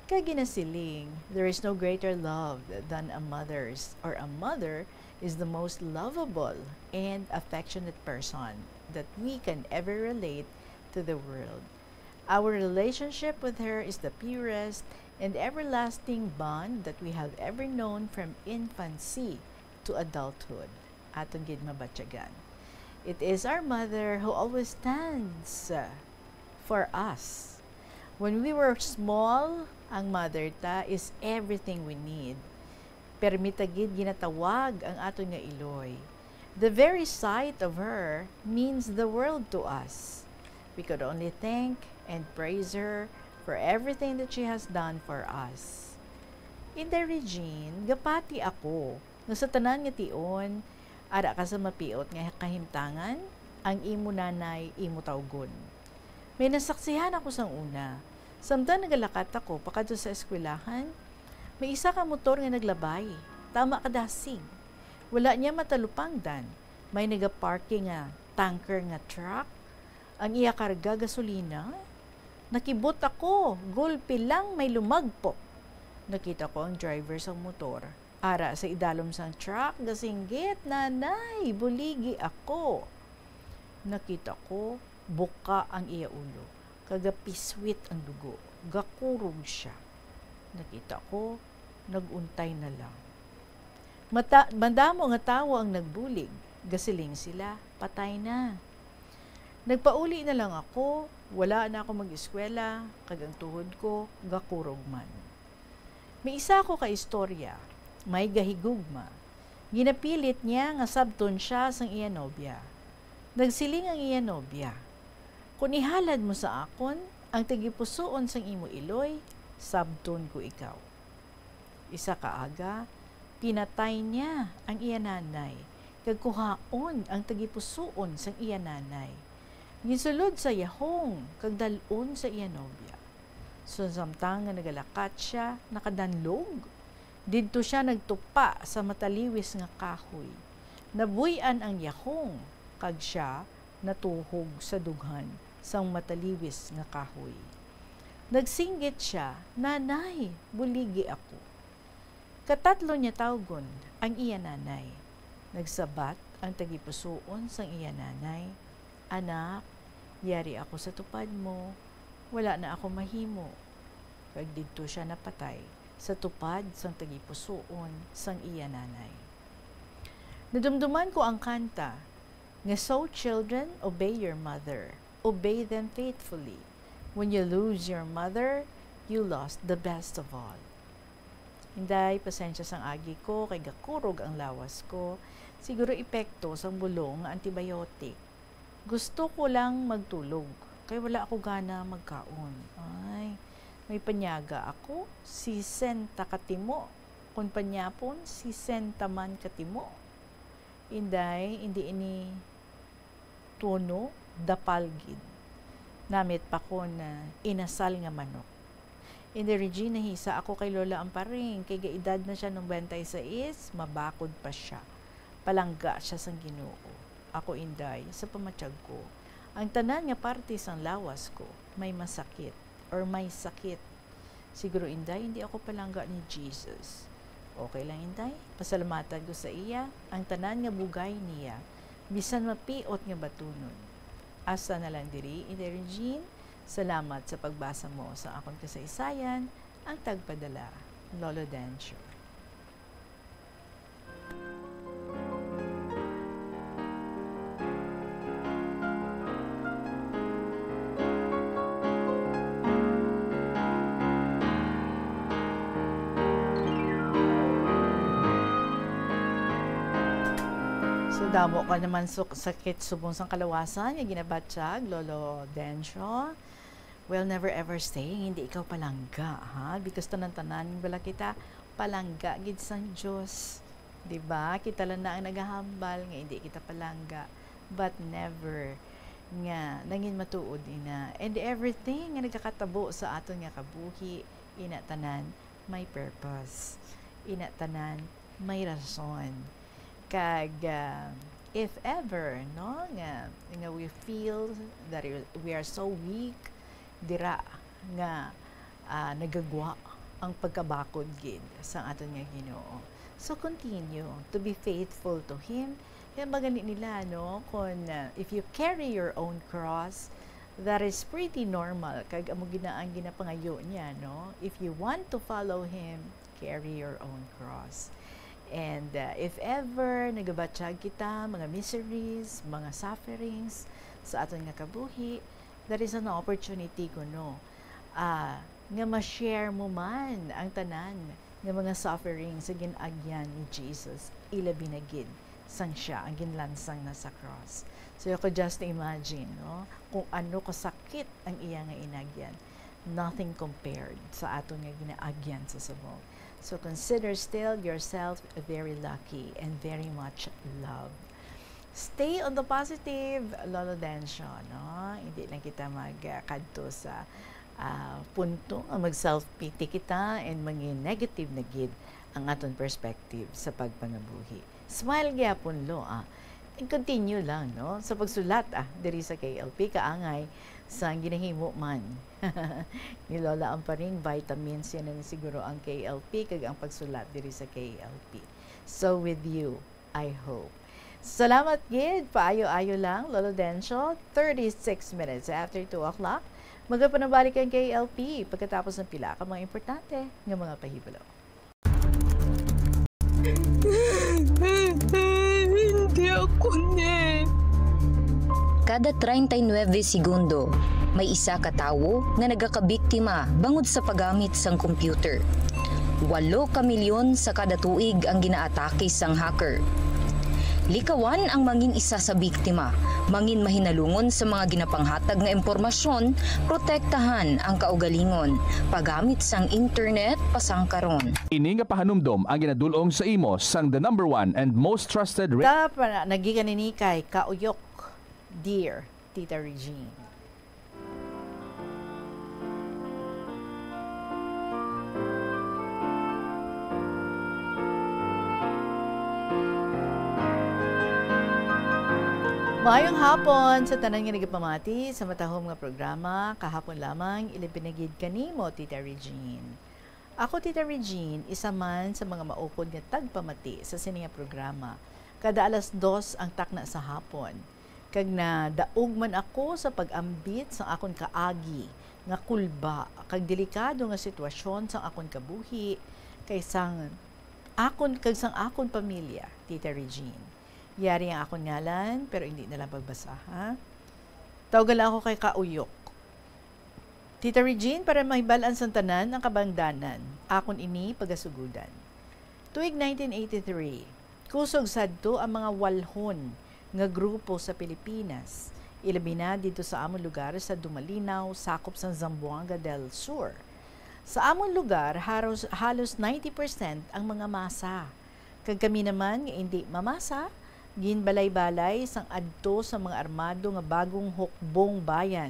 Kag ginasiling, there is no greater love than a mother's, or a mother is the most lovable and affectionate person that we can ever relate to the world. Our relationship with her is the purest and everlasting bond that we have ever known from infancy to adulthood. Aton gid mabatyagan. It is our mother who always stands, uh, for us. When we were small, ang mother ta is everything we need. Permi ta gid ginatawag ang aton nga iloy. The very sight of her means the world to us. We could only thank and praise her for everything that she has done for us. Inday Regine, gapati ako nga sa tanan nga tion, ara ka sa mapiot nga kahimtangan, ang imo nanay imo tawgon. May nasaksihan ako sang una. Samtang nagalakat ako pakadto sa eskwelahan, may isa ka motor nga naglabay, tama ka dasig. Wala niya matalupangdan. May nagaparking nga tanker nga truck. Ang iya karga gasolina. Nakibot ako, gulpi lang may lumagpok. Nakita ko ang driver sang motor. Ara sa idalom sang truck, gasinggit, "Nanay, buligi ako." Nakita ko, buka ang iya ulo, kag gapiswit ang dugo, gakurog siya. Nakita ko, nag-untay na lang. Mata-, madamo nga tawo ang nagbulig, gasiling sila, "Patay na." Nagpauli na lang ako, wala na ako mag-eskwela, kag ang tuhod ko gakurog man. May isa ako ka istorya, may gahigugma. Ginapilit niya nga sabton siya sang iya nobya. Nagsiling ang iya nobya, "Kon ihalad mo sa akon ang tagipusoon sang imo iloy, sabton ko ikaw." Isa ka aga, pinatay niya ang iya nanay, kag kuhaon ang tagipusoon sang iya nanay. Ginsulod sa yahong kag dal-on sa iya nobya. Sa samtang nga nagalakat sia, nakadanlog. Didto sia nagtupa sa mataliwis nga kahoy. Nabuy-an ang yahong, kag sia natuhog sa dughan sang mataliwis nga kahoy. Nagsinggit sia, "Nanay, buligi ako." Katatlo niya tawgon ang iya nanay. Nagsabat ang tagipusoon sang iya nanay, "Anak, yari ako sa tupad mo, wala na ako mahimo." Kag didto sia napatay sa tupad sang tagipusoon sang iya nanay. Nadumduman ko ang kanta nga, "So children, obey your mother, obey them faithfully. When you lose your mother, you lost the best of all." Inday, pasensya sang agi ko, kay gakurog ang lawas ko. Siguro epekto sang bulong nga antibiotic. Gusto ko lang magtulog, kay wala ako gana magkaon. Ay, may panyaga ako, sisenta ka timo. Kon panyapon, sisenta man ka timo. Inday, indi ini tuno, dapal gid. Namit pa ko na inasal nga manok. Inday Regine, nahisa ako kay Lola Amparing, kay gaedad na sia nobenta y seis, mabakod pa sia. Palangga sia sang Ginoo. Ako, Inday, sa pamatyag ko, ang tanan nga parte sang lawas ko may masakit or may sakit. Siguro, Inday, hindi ako palangga ni Jesus. Okay lang, Inday. Pasalamatan ko sa iya ang tanan nga bugay niya, bisan mapiot nga batunon. Hasta na lang diri, Inday Regine. Salamat sa pagbasa mo sa akon kasaysayan, ang tagpadala, Lolo Dencio. So, damo ka naman su-, sakit subong sang kalawasan nga ginabatyag, Lolo Dencio. Well, never ever say hindi ikaw palangga, ha? Because tanan-tanan bala kita palangga gid sang Dios. Di ba? Kita lang na ang nagahambal nga hindi kita palangga. But never nga nangin matuod ina. And everything nga nagakatabo sa aton nga kabuhi, ina tanan may purpose. Ina tanan may rason. Kag, ah, if ever, no, nga, nga we feel that we are so weak, dira nga, ah, nagagwa ang pagkabakod gid sa aton nga Ginoo. So, continue to be faithful to Him. Kaya ba gani nila, no, kung, ah, if you carry your own cross, that is pretty normal. Kag amo gid na ang ginapangayo niya, no? If you want to follow Him, carry your own cross. And, uh, if ever nagabatyag kita, mga miseries, mga sufferings sa aton nga kabuhi, that is an opportunity kuno, ah, nga ma-share mo man ang tanan nga mga sufferings nga gin-agyan ni Jesus, ilabi na gid sang siya ang ginlansang na sa cross. So, you could just imagine, no, kung ano kasakit ang iya nga inagyan. Nothing compared sa aton nga ginaagyan sa subong. So consider still yourself very lucky and very much loved. Stay on the positive, Lolo Dencio, no? Hindi lang kita magkadto sa, ah, punto nga mag-self-pity kita and maging negative na gid ang aton perspective sa pagpangabuhi. Smile gyapon, Lo, ah. And continue lang, no? Sa pagsulat, ah, diri sa K L P, kaangay sa ginahimo man ni Lola Amparing, vitamins yan ang siguro ang K L P, kag ang pagsulat diri sa K L P. So with you, I hope. Salamat gid. Paayo-ayo lang, Lolo Dencio. Thirty-six minutes after two o'clock. Magapanabalik ang K L P pagkatapos ng pila ka mga importante nga mga pahibalo. Hindi ako ni. Kada treinta y nueve segundo, may isa ka tawo nga nagakabiktima bangod sa paggamit sang computer. Walo ka milyon sa kada tuig ang ginaatake sang hacker. Likawan ang mangin isa sa biktima. Mangin mahinalungon sa mga ginapanghatag nga impormasyon, protektahan ang kaugalingon, paggamit sang internet pasangkaron. Ini nga pahanumdom ang ginadul-ong sa imo sang the number one and most trusted ra- Ta pa nagikan ini kay Kauyok, dear Tita Regine. Maayong hapon sa tanan nga nagapamati sa matahom nga programa. Kahapon lamang, ilabi na gid kanimo, Tita Regine. Ako, Tita Regine, isa man sa mga maukod nga tagpamati sa sini nga programa. Kada alas dos ang takna sa hapon, kag nadaog man ako sa pag-ambit sang akon kaagi nga kulba kag delikado nga sitwasyon sang akon kabuhi, kay sang akon, kag sang akon pamilya, Tita Regine. Yari ang akon ngalan, pero hindi na lang pagbasa, ha? Tawgan lang ako kay Kauyok. Tita Regine, para mahibal-an sang tanan ang kabangdanan, akon ini pagasugodan. Tuig nineteen eighty-three, kusog sadto ang mga walhon nga grupo sa Pilipinas, ilabi na didto sa amon lugar sa Dumalinaw, sakop sang Zamboanga del Sur. Sa amon lugar, haros, halos ninety percent ang mga masa. Kag kami naman nga indi mamasa, ginbalay-balay sang adto sa mga armado nga bagong hukbong bayan,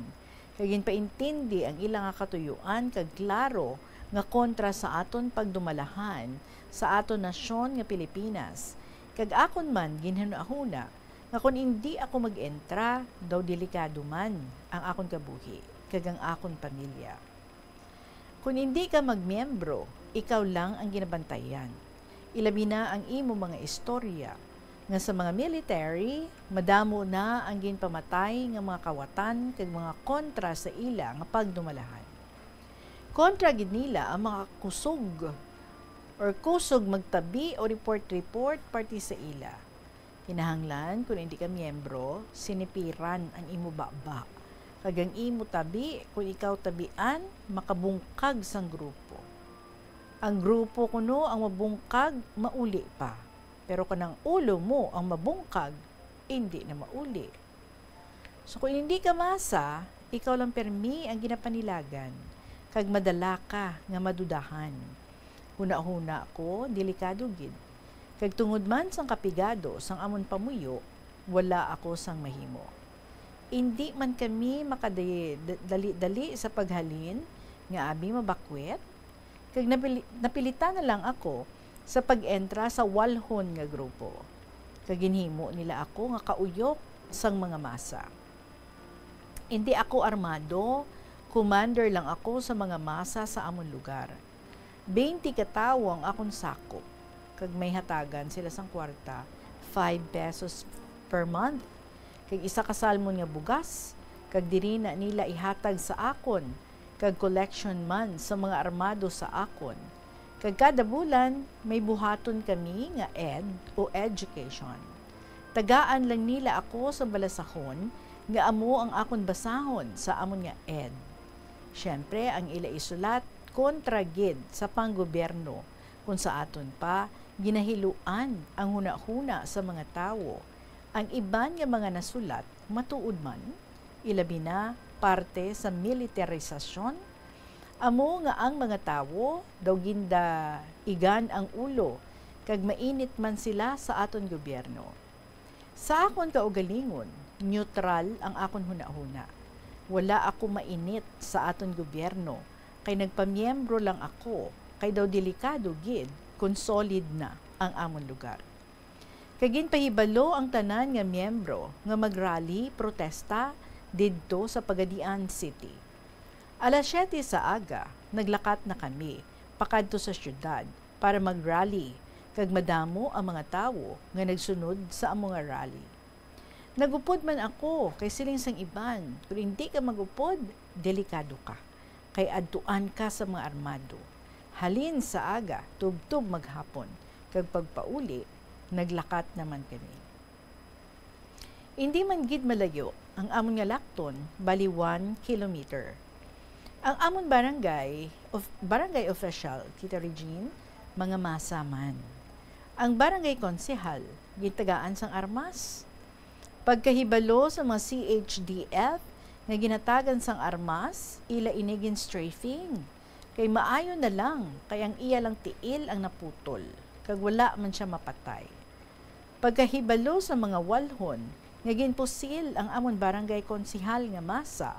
kag ginpaintindi ang ila nga katuyuan kag klaro nga kontra sa aton pagdumalahan sa aton nasyon nga Pilipinas. Kag akon man ginhunahuna nga kon indi ako mag-entra, daw delikado man ang akon kabuhi kag ang akon pamilya. Kon indi ka magmiyembro, ikaw lang ang ginabantayan. Ilabi na ang imo mga istorya, nga sa mga military, madamo na ang ginpamatay nga mga kawatan kag mga kontra sa ila nga pagdumalahan. Kontra gid nila ang mga kusog or kusog magtabi o report-report parte sa ila. Kinahanglan, kon indi ka miyembro, sinipiran ang imo baba, kag ang imo tabi, kon ikaw tabian, makabungkag sang grupo. Ang grupo kuno ang mabungkag, mauli pa. Pero kon ang ulo mo ang mabungkag, indi na mauli. So, kung hindi ka masa, ikaw lang permi ang ginapanilagan, kag madala ka nga madudahan. Hunahuna ko, delikado gid. Kag tungod man sang kapigado sang amon pamuyo, wala ako sang mahimo. Indi man kami makadali-dali sa paghalin nga abi mabakwet, kag napili-, napilitan na lang ako sa pag-entra sa walhon nga grupo, kag ginhimo nila ako nga kauyok sang mga masa. Indi ako armado, commander lang ako sa mga masa sa amon lugar. Twenty ka tawo ang akon sakop, kag may hatagan sila sang kwarta, five pesos per month, kag isa ka salmon nga bugas, kag diri na nila ihatag sa akon kag collection man sa mga armado sa akon. Kag kada bulan, may buhaton kami nga ed o education. Tagaan lang nila ako sa balasahon nga amo ang akon basahon sa amon nga ed. Siyempre, ang ila isulat kontra gid sa panggobyerno, kung sa aton pa, ginahiluan ang hunahuna sa mga tawo. Ang iban nga mga nasulat matuod man, ilabi na parte sa militarisasyon, amo nga ang mga tawo daw gindaigan ang ulo kag mainit man sila sa aton gobyerno. Sa akon kaugalingon, neutral ang akon hunahuna. Wala ako mainit sa aton gobyerno, kay nagpamiyembro lang ako, kay daw delikado gid kon solid na ang amon lugar. Kag ginpahibalo ang tanan nga miyembro nga mag-rally protesta didto sa Pagadian City. Alas siyete sa aga, naglakat na kami pakadto sa siyudad para mag-rally, kag madamo ang mga tawo nga nagsunod sa amo nga rally. Nagupod man ako, kay siling sang iban, "Kon indi ka magupod, delikado ka, kay adtuan ka sa mga armado. Halin sa aga, tubtob maghapon," kag pagpauli, naglakat naman kami. Indi man gid malayo ang amon nga lakton, bali one kilometer. Ang amon barangay, of, barangay official, Tita Regine, mga masa man. Ang barangay konsehal, gintagaan sang armas. Pagkahibalo sa mga C H D F nga ginatagan sang armas, ila ini gin-strafing. Kay maayo na lang, kay ang iya lang tiil ang naputol, kag wala man siya mapatay. Pagkahibalo sa mga walhon nga ginpusil ang amon barangay konsehal nga masa,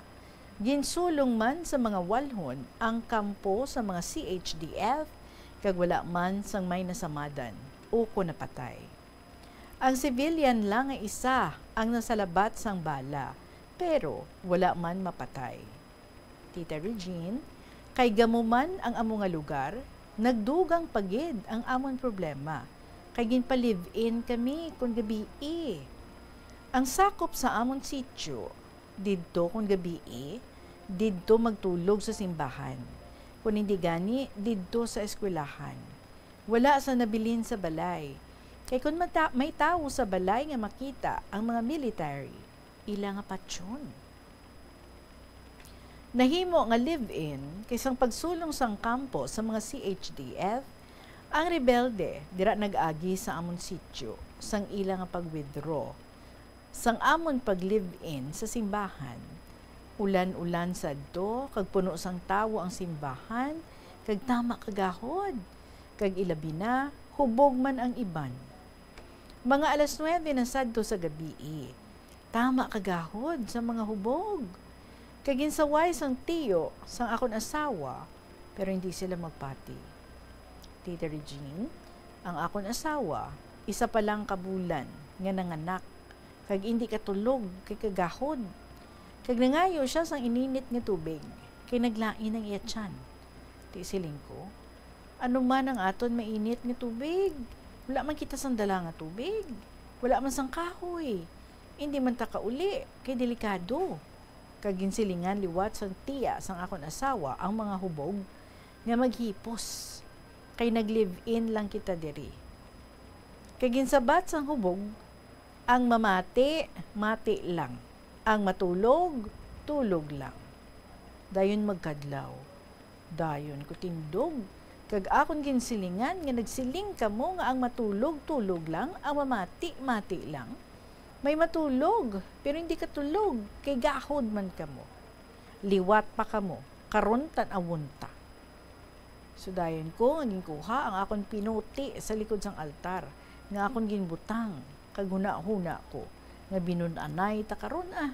ginsulong man sa mga walhon ang kampo sa mga C H D F, kag wala man sang may nasamadan o kon napatay. Ang civilian lang nga isa ang nasalabat sang bala, pero wala man mapatay. Tita Regine, kay gamo man ang amo nga lugar, nagdugang pa gid ang amon problema, kay ginpa-live-in kami kon gabii. Ang sakop sa amon sitio, didto kon gabii, didto magtulog sa simbahan. Kon hindi gani, didto sa eskwelahan. Wala sa nabilin sa balay. Kay kon mata-, may tawo sa balay nga makita ang mga military, ila nga patyon. Nahimo nga live-in kay sang pagsulong sang kampo sa mga C H D F, ang rebelde dira nag-agi sa amon sityo sang ila nga pag-withdraw. Sang amon pag-live-in sa simbahan, ulan-ulan sadto kag puno sang tawo ang simbahan, kag tama kagahod, kag ilabi na, hubog man ang iban. Mga alas nuebe na sadto sa gabii, tama kagahod sa mga hubog. Kag ginsaway sang tiyo sang akon asawa, pero hindi sila magpati. Tita Regine, ang akon asawa, isa pa lang ka bulan nga nanganak, kag indi katulog kay kagahod. Kag nangayo sia sang ininit nga tubig, kay naglain ang iya tiyan. Ti siling ko, "Ano man ang aton mainit nga tubig? Wala man kita sang dala nga tubig. Wala man sang kahoy. Indi man ta kauli, kay delikado." Kag ginsilingan liwat sang tiya sang akon asawa ang mga hubog nga maghipos, kay nag-live-in lang kita diri. Kag ginsabat sang hubog, "Ang mamati, mati lang. Ang matulog, tulog lang." Dayon magkadlaw. Dayon ko tindog, kag akon ginsilingan nga nagsiling kamo nga ang matulog, tulog lang, ang mamati, mati lang. May matulog, pero hindi katulog, kay gahod man kamo. Liwat pa kamo, karon tan-awon ta. So dayon ko nga ginkuha ang akon pinuti sa likod sang altar, nga akon ginbutang, kag hunahuna ko nga binun-anay ta karon, ah.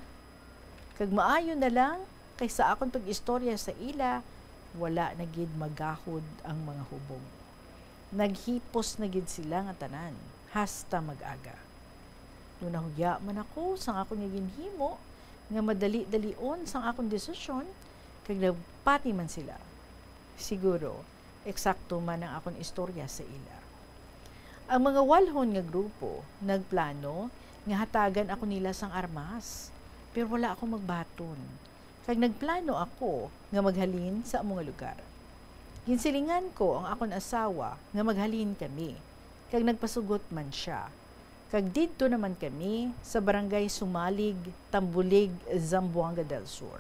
Kag maayo na lang, kay sa akon pag-istorya sa ila, wala na gid magahod ang mga hubog. Naghipos na gid sila nga tanan, hasta mag-aga. No nahuya man ako sang akon nga ginhimo, nga madali-dalion sang akon desisyon, kag nagpati man sila. Siguro, eksakto man ang akon istorya sa ila. Ang mga walhon nga grupo nagplano nga hatagan ako nila sang armas, pero wala ako magbaton. Kag nagplano ako nga maghalin sa amo nga lugar. Ginsilingan ko ang akon asawa nga maghalin kami, kag nagpasugot man sia. Kag didto naman kami sa Barangay Sumalig, Tambulig, Zamboanga del Sur.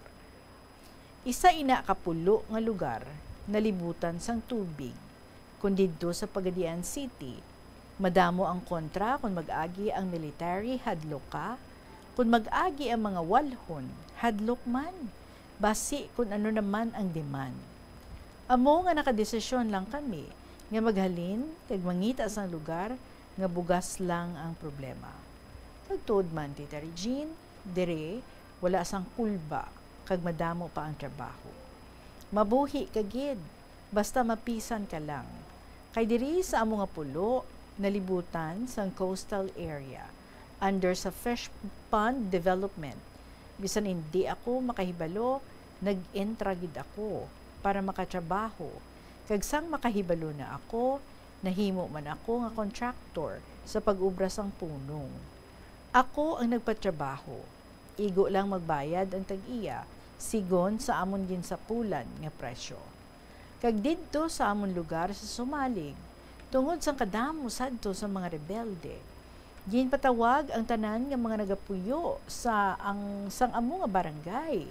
Isa ina ka pulo nga lugar nalibutan sang tubig. Kon didto sa Pagadian City, madamo ang kontra kon mag-agi ang military, hadlok ka. Kon mag-agi ang mga walhon, hadlok man, basi kon ano naman ang demand. Amo nga nakadesisyon lang kami nga maghalin kag mangita sang lugar nga bugas lang ang problema. Kag tuod man, Tita Regine, dire wala sang kulba kag madamo pa ang trabaho. Mabuhi ka gid, basta mapisan ka lang. Kay diri sa amo nga pulo, nalibutan sang coastal area, under sa fish pond development. Bisan indi ako makahibalo, nag-entra gid ako para makatrabaho. Kag sang makahibalo na ako, nahimo man ako nga contractor sa pag-obra sang punong. Ako ang nagpatrabaho. Igo lang magbayad ang tag-iya, sigon sa amon ginsapulan nga presyo. Kag didto sa amon lugar sa Sumalig, tungod sang kadamo sadto sa mga rebelde, ginpatawag ang tanan nga mga nagapuyo sa ang, sang amo nga barangay,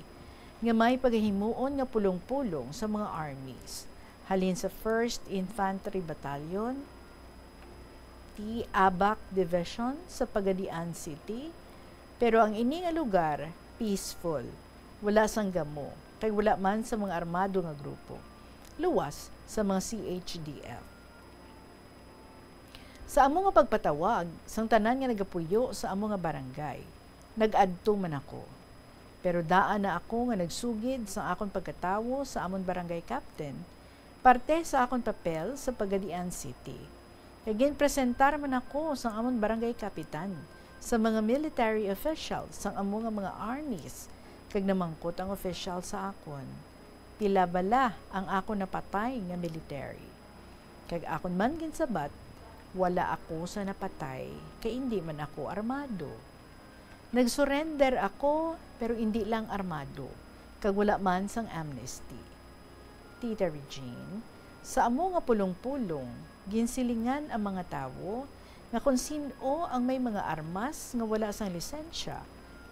nga may pagahimuon nga pulong-pulong sa mga armies, halin sa First Infantry Battalion, T. Abac Division sa Pagadian City, pero ang ini nga lugar peaceful, wala sang gamo, kay wala man sa mga armado nga grupo, luwas sa mga C H D F. Sa amo nga pagpatawag sang tanan nga nagapuyo sa amo nga barangay, nag-adto man ako. Pero daan na ako nga nagsugid sa akon pagkatawo sa amon barangay captain, parte sa akon papel sa Pagadian City. Kag ginpresentar man ako sang amon barangay kapitan sa mga military officials sang amo nga mga armies, kag namangkot ang opisyal sa akon, "Pila bala ang akon napatay nga military?" Kag akon man ginsabat, "Wala ako sa napatay, kay indi man ako armado." Nag-surrender ako, pero indi lang armado, kag wala man sang amnesty. Tita Regine, sa amo nga pulong-pulong, ginsilingan ang mga tawo nga kon sin-o ang may mga armas nga wala sang lisensya,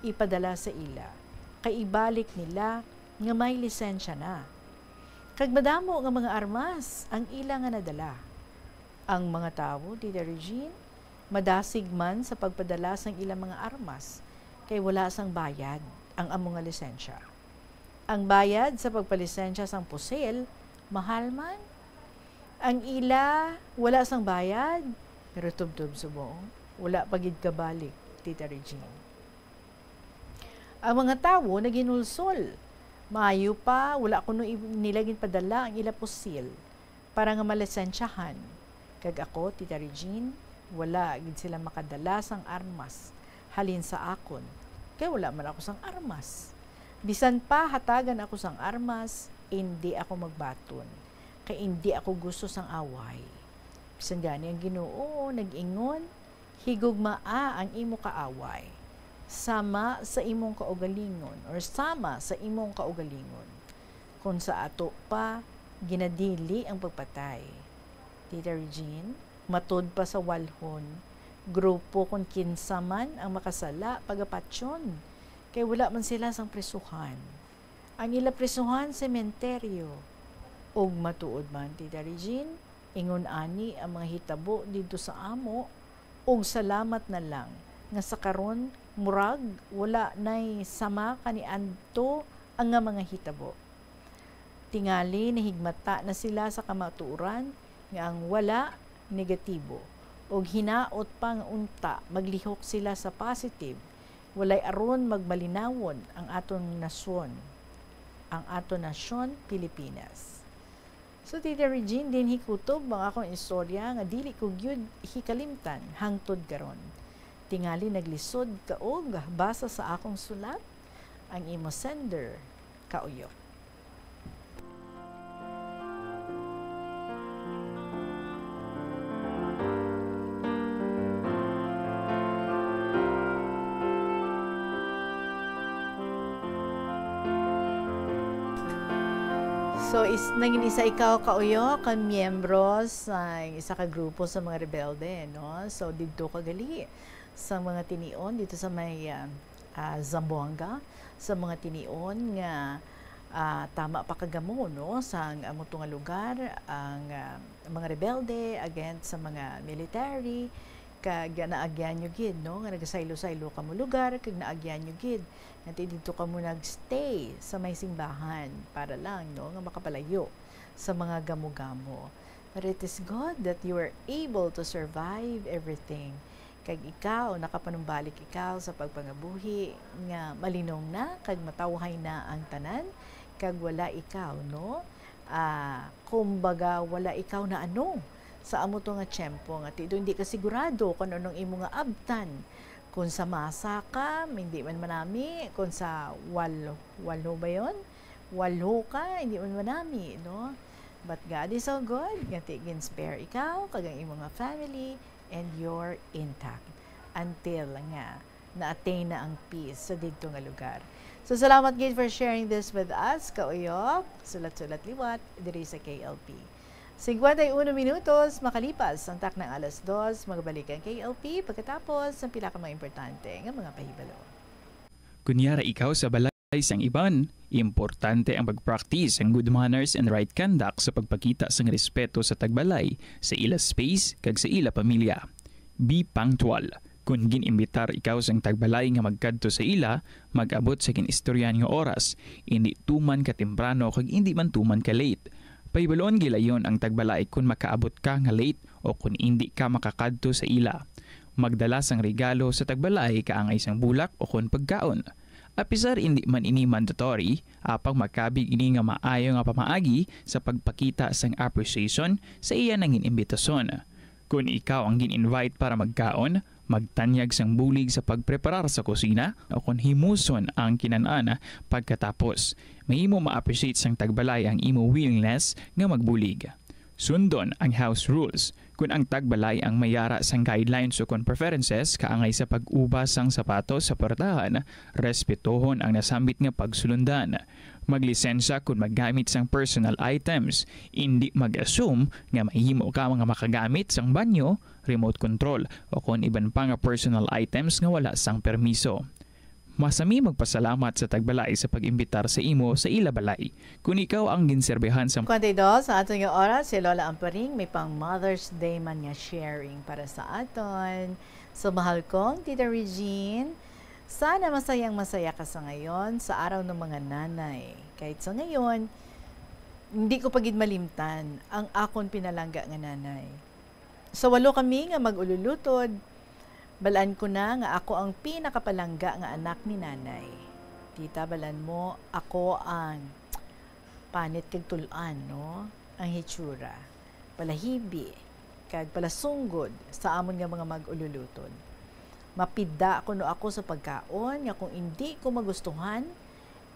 ipadala sa ila, kay ibalik nila nga may lisensya na. Kag madamo nga mga armas ang ila nga nadala. Ang mga tawo, Tita Regine, madasig man sa pagpadala sang ilang mga armas, kay wala sang bayad ang amo nga lisensya. Ang bayad sa pagpalisensya sang pusil, mahal man. Ang ila, wala sang bayad, pero tubtob subong, wala pa gid kabalik, Tita Regine. Ang mga tawo naghinulsol. Maayo pa, wala kuno i-, nila ginpadala ang ila pusil para nga malisensyahan. Kag ako, Tita Regine, wala gid sila makadala sang armas halin sa akon, kay wala man ako sang armas. Bisan pa hatagan ako sang armas, indi ako magbaton, kay indi ako gusto sang away. Bisan gani ang Ginoo nag-ingon, "Higugmaa ang imo kaaway, sama sa imong kaugalingon," or sama sa imong kaugalingon. Kung sa ato pa, ginadili ang pagpatay. Tita Regine, matud pa sa walhon, grupo kon kinsa man ang makasala, pagapatyon, kay wala man sila sang prisuhan. Ang ila prisuhan, sementeryo. Ug matuod man, Tita Regine, ingon ani ang mga hitabo didto sa amo, ug salamat na lang nga sa karon murag wala nay sama kaniadto ang nga mga hitabo. Tingali nahigmata na sila sa kamatuoran nga ang wala negatibo, ug hinaot pa nga unta maglihok sila sa positive, walay aron magmalinawon ang aton nasyon, ang aton nasyon, Pilipinas. So, Tita Regine, dinhi kutob ang akong istorya nga dili ko gyud hikalimtan hangtod karon. Tingali naglisod ka og basa sa akong sulat, ang imo sender, Kauyok. So, is, nangin isa ikaw, Kauyok, ka miyembro sa isa ka grupo sa mga rebelde, no? So, didto ka gali sa mga tinion, dito sa may, ah, ah, Zamboanga, sa mga tinion nga, ah, tama pa kagamo, no, sa ang amo to nga lugar, ang, ah, mga rebelde against sa mga military, kag naagyan nyo gid, no, nga nagasaylo-saylo kamo lugar, kag naagyan nyo gid nga ti didto kamo nagstay sa may simbahan para lang, no, nga makapalayo sa mga gamo-gamo. But it is good that you were able to survive everything. Kag ikaw, nakapanumbalik ikaw sa pagpangabuhi nga malinong na kag matawhay na ang tanan, kag wala ikaw, no? Ah, kumbaga, wala ikaw na ano sa amo to nga tiyempo nga ti-, hindi ka sigurado kung anong imo nga abtan. Kung sa masa ka, hindi man manami, kung sa wal-, walo ba yon? Walo ka, hindi man manami, no? But God is so good, nga ti-, gin-spare ikaw, kag ang imo nga family, and you're intact. Until nga na-attain na ang peace sa didto nga lugar. So, salamat gid for sharing this with us, Kauyok. Sulat-sulat liwat, diri sa K L P. Cincuenta y uno minutos makalipas ang taknang alas dos, magabalik ang K L P pagkatapos ng pila ka mga importante nga mga pahibalo. Kunyara ikaw sa balay sang iban, importante ang pag-practice sang good manners and right conduct sa pagpakita sang respeto sa tagbalay, sa ila space, kag sa ila pamilya. Be punctual. Kon gin-imbitar ikaw sang tagbalay nga magkadto sa ila, mag-abot sa gin-istoryahan nga oras, indi tuman ka temprano kag indi man tuman ka late. Pahibalon gilayon ang tagbalay kon makaabot ka nga late o kon indi ka makakadto sa ila. Magdala sang regalo sa tagbalay kaangay sang bulak o kon pagkaon. Apisar indi man ini mandatory, apang makabig ini nga maayo nga pamaagi sa pagpakita sang appreciation sa iya nangin imbitasyon. Kon ikaw ang gin-invite para magkaon, magtanyag sang bulig sa pagpreparar sa kusina o kon himuson ang kinan-an pagkatapos. Mahimo ma-appreciate sang tagbalay ang imo willingness nga magbulig. Sundon ang house rules. Kon ang tagbalay ang mayara sang guidelines o kon preferences kaangay sa pag-ubas sang sapatos sa puertahan, respetohon ang nasambit nga pagsulundan. Maglisensya kon maggamit sang personal items. Indi mag-assume nga mahimo ka nga makagamit sang banyo, remote control, o kon iban pa nga personal items nga wala sang permiso. Masami magpasalamat sa tagbalay sa pag-imbitar sa imo sa ila balay. Kon ikaw ang ginserbihan sa Kwentay dos sa aton nga oras, si Lola Amparing may pang Mother's Day man nga sharing para sa aton. So, mahal kong Tita Regine, sana masayang masaya ka sa ngayon, sa Araw ng mga Nanay. Kahit sa ngayon, hindi ko pa gid malimtan ang akon pinalangga nga nanay. Sa walo kami nga mag-ululutod, balaan ko na nga ako ang pinakapalangga nga anak ni Nanay. Tita, balaan mo, ako ang panit kag tul-an, no? Ang hitsura. Palahibi, kag palasunggod sa amon nga mga mag-ululutod. Mapida kuno ako sa pagkaon nga kung indi ko magustuhan,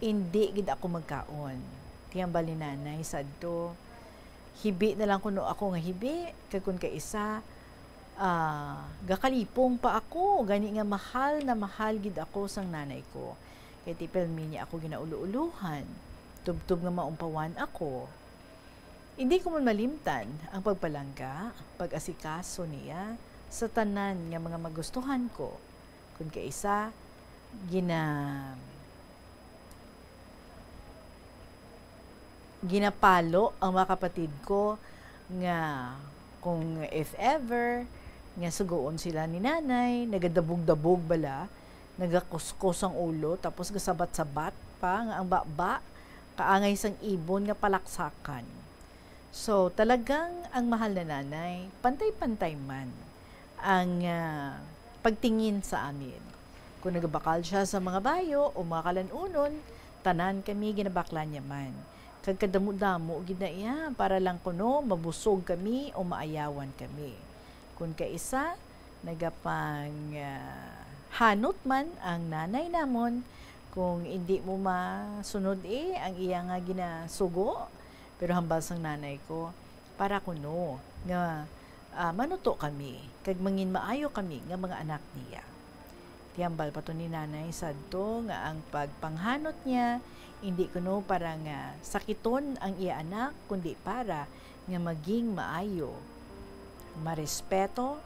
indi gid ako magkaon. Tiyambal ni Nanay sadto, hibi na lang kuno ako nga hibi, kag kun kaisa, ah, gakalipong pa ako, gani nga mahal na mahal gid ako sang nanay ko. Kay ti pirmi niya ako ginaulo-ulohan, tubtob nga maumpawan ako. Indi ko man malimtan ang pagpalangga, pag-asikaso niya sa tanan nga mga magustuhan ko. Kun kaisa, gina-, ginapalo ang mga kapatid ko nga kung if ever nga sugoon sila ni Nanay, nagadabog-dabog bala, nagakuskos ang ulo, tapos gasabat-sabat pa nga ang baba kaangay sang ibon nga palaksakan. So, talagang ang mahal na nanay, pantay-pantay man ang, ah, pagtingin sa amin. Kung nagabakal siya sa mga bayo o mga kalanunon, tanan kami ginabaklan niya man. Kag kadamo-damo gid na iya para lang kuno mabusog kami o maayawan kami. Kung kaisa, nagapang, ah, hanot man ang nanay namon, kung indi mo masunod, eh, ang iya nga ginasugo. Pero hambal sang nanay ko, para kuno nga, ah, manuto kami kag mangin maayo kami nga mga anak niya. Tiyambal pa to ni Nanay sadto nga ang pagpanghanot niya indi kuno para nga sakiton ang iya anak, kundi para nga maging maayo, marespeto,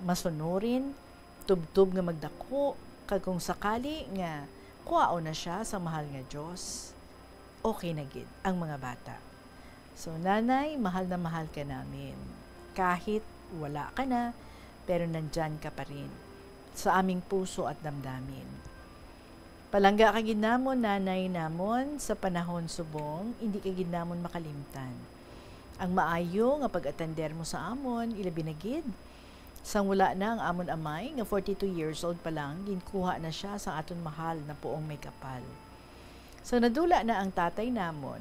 masunurin, tubtob nga magdako, kag kung sakali nga kuhaon na siya sa mahal nga Dios, okay na gid ang mga bata. So, Nanay, mahal na mahal ka namin. Kahit wala ka na, pero nandyan ka pa rin sa aming puso at damdamin. Palangga ka gid namon, Nanay namon, sa panahon subong, indi ka gid namon makalimtan. Ang maayo nga pag-atender mo sa amon, ilabi na gid sang wala na ang amon amay nga forty-two years old pa lang, ginkuha na siya sa aton mahal na puong may kapal. Sa nadula na ang tatay namon,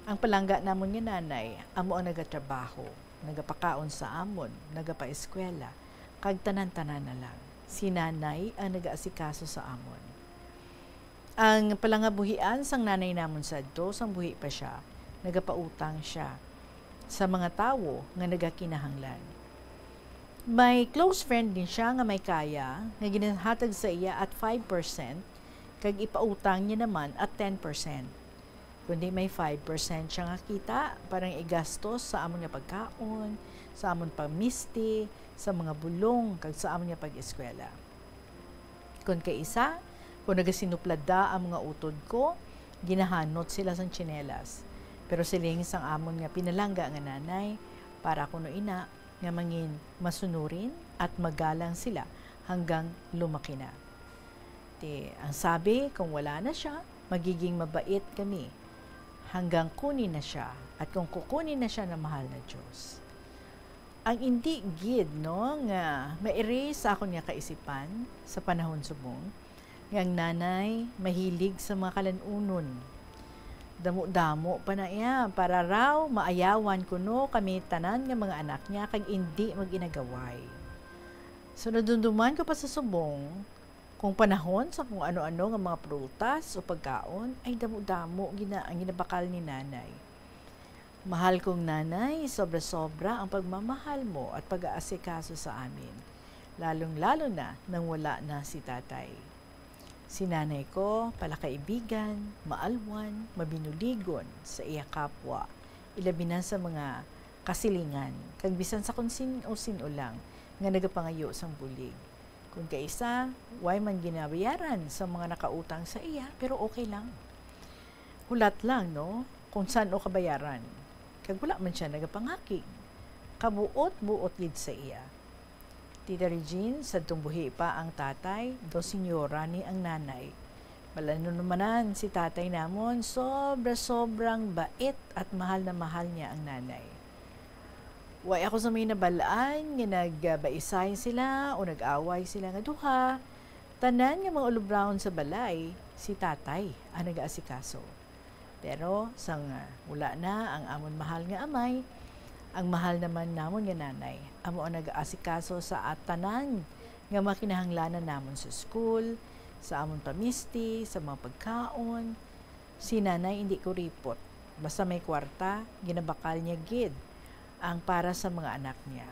ang palangga namon nga nanay amo ang nagatrabaho, nagapakaon sa amon, nagapaeskwela, kag tanan-tanan na lang. Si nanay ang nagaasikaso sa amon. Ang palangabuhian sang nanay namon sadto sang buhi pa sia, nagapautang sia sa mga tawo nga nagakinahanglan. May close friend din siya nga may kaya, nga ginahatag sa iya at five percent, kag ipautang niya naman at ten percent. Kundi may five percent siya nga kita para nga igastos sa amon nga pagkaon, sa amon pamisti, sa mga bulong, kag sa amon nga pag-eskwela. Kon kaisa, kon nagasinuplada ang mga utod ko, ginahanot sila sang tsinelas. Pero siling sang amon nga pinalangga nga nanay, para kuno ina nga mangin masunurin at magalang sila hanggang lumaki na. Ti, ang sabi, kung wala na siya, magiging mabait kami hanggang kunin na siya, at kung kukunin na siya ng mahal na Diyos. Ang indi gid, no, nga mairi sa akon nga kaisipan sa panahon subong, nga ang nanay mahilig sa mga kalanunon. Damo-damo pa na iya, para raw maayawan kuno kami tanan nga mga anak niya kag indi mag-inagaway. So, nadumduman ko pa sa subong, kung panahon sa kung ano-ano nga mga prutas o pagkaon, ay damo-damo gina ang ginabakal ni nanay. Mahal kong nanay, sobra-sobra ang pagmamahal mo at pag-aasikaso sa amin, lalong-lalo na nang wala na si tatay. Si nanay ko, palakaibigan, maalwan, mabinuligon sa iya kapwa, ilabi na sa mga kasilingan, kag bisan sa kon sin-o-sin-o lang nga nagapangayo sang bulig. Kung kaisa, way man ginabayaran sa mga nakautang sa iya, pero okay lang. Hulat lang, no, kung san-o kabayaran. Kag wala man siya nagapangakig. Kabuot-buot gid sa iya. Tita Regine, sadtong buhi pa ang tatay, daw senyora ni ang nanay. Balanunumanan si tatay namon, sobra-sobrang bait at mahal na mahal niya ang nanay. Way ako sa may nabal-an nga nagbaisay sila o nag-away sila nga duha. Tanan nga mga ulubraon sa balay, si tatay ang nag-aasikaso. Pero sang, ah, wala na ang amon mahal nga amay, ang mahal naman namon nga nanay amo ang nag-aasikaso sa at tanan nga mga kinahanglanan namon sa school, sa amon pamisti, sa mga pagkaon. Si nanay indi kuripot. Basta may kwarta, ginabakal niya gid ang para sa mga anak niya.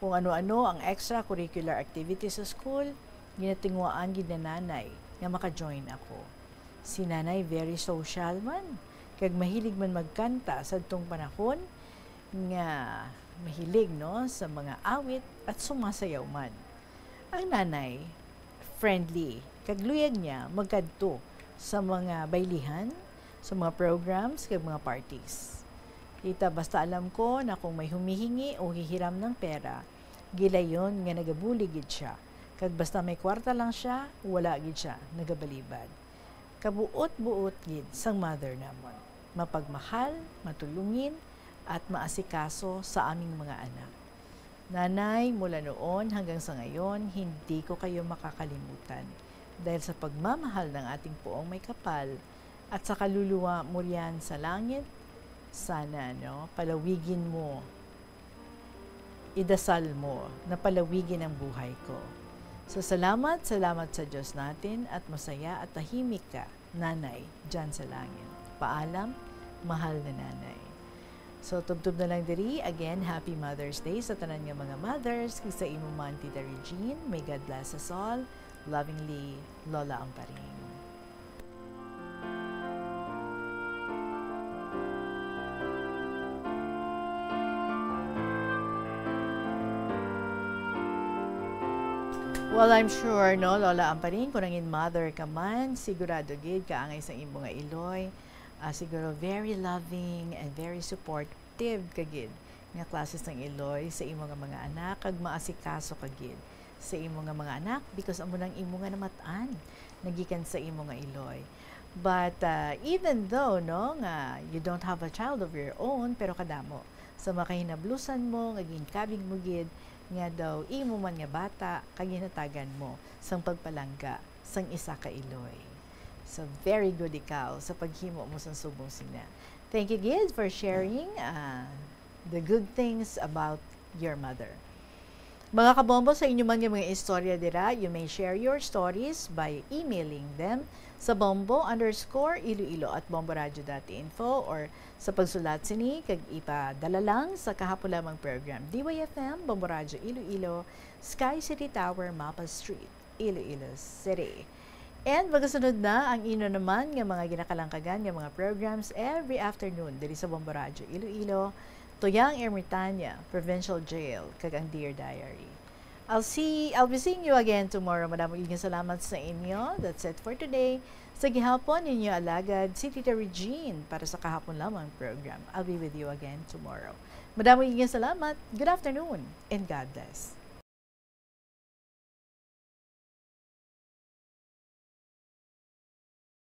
Kung ano-ano ang extracurricular activities sa school, ginatinguhaan gid ni nanay nga maka-join ako. Si nanay very social man, kag mahilig man magkanta sadtong panahon nga mahilig, no, sa mga awit at sumasayaw man. Ang nanay, friendly, kag luyag niya magkadto sa mga baylihan, sa mga programs, kag mga parties. Kita, basta alam ko na kung may humihingi o hihiram ng pera, gilayon nga nagabulig gid siya. Kag basta may kwarta lang siya, wala gid siya nagabalibad. Kabuot-buot gid sang mother namon. Mapagmahal, matulungin, at maasikaso sa aming mga anak. Nanay, mula noon hanggang sa ngayon, hindi ko kayo makakalimutan dahil sa pagmamahal ng ating Poong May Kapal at sa kaluluwa mo riyan sa langit. Sana, no, palawigin mo, idasal mo na palawigin ang buhay ko. So, salamat, salamat sa Diyos natin at masaya at tahimik ka, Nanay, dyan sa langit. Paalam, mahal na Nanay. So, tubtob na lang diri. Again, happy Mother's Day sa tanan nga mga mothers, kag sa imo man, Tita Regine. May God bless us all. Lovingly, Lola Amparing. Well, I'm sure, no, Lola Amparing, kung nangin mother ka man, sigurado gid kaangay sang imo nga iloy. Ah, siguro very loving and very supportive ka gid nga klase sang iloy sa imo nga mga anak, kag maasikaso ka gid sa imo nga mga anak, because amo nang imo nga namat-an nagikan sa imo nga iloy. But, ah, even though, no, nga you don't have a child of your own, pero kadamo sa mga kahinablusan mo nga ginkabig mo gid nga daw imo man nga bata kag ginhatagan mo sang pagpalangga sang isa ka iloy. So, very good ikaw sa paghimo mo sang subong sina. Thank you gid for sharing, ah, the good things about your mother. Mga kabombo, sa inyo man nga mga istorya dira, you may share your stories by emailing them sa bombo underscore iloilo at bomboradio dot info, or sa pagsulat sini kag ipadala lang sa kahapon lamang program, D Y F M, Bombo Radyo Iloilo, Sky City Tower, Mapa Street, Iloilo City. And magasunod na ang ino naman nga mga ginakalangkagan nga mga programs every afternoon diri sa Bombo Radyo Iloilo, Tuyang Ermitaña, Provincial Jail, kag ang Dear Diary. I'll see, I'll be seeing you again tomorrow. Madamo gid nga salamat sa inyo. That's it for today. Sa gihapon ninyo alagad, si Tita Regine para sa kahapon lamang program. I'll be with you again tomorrow. Madamo gid nga salamat. Good afternoon and God bless.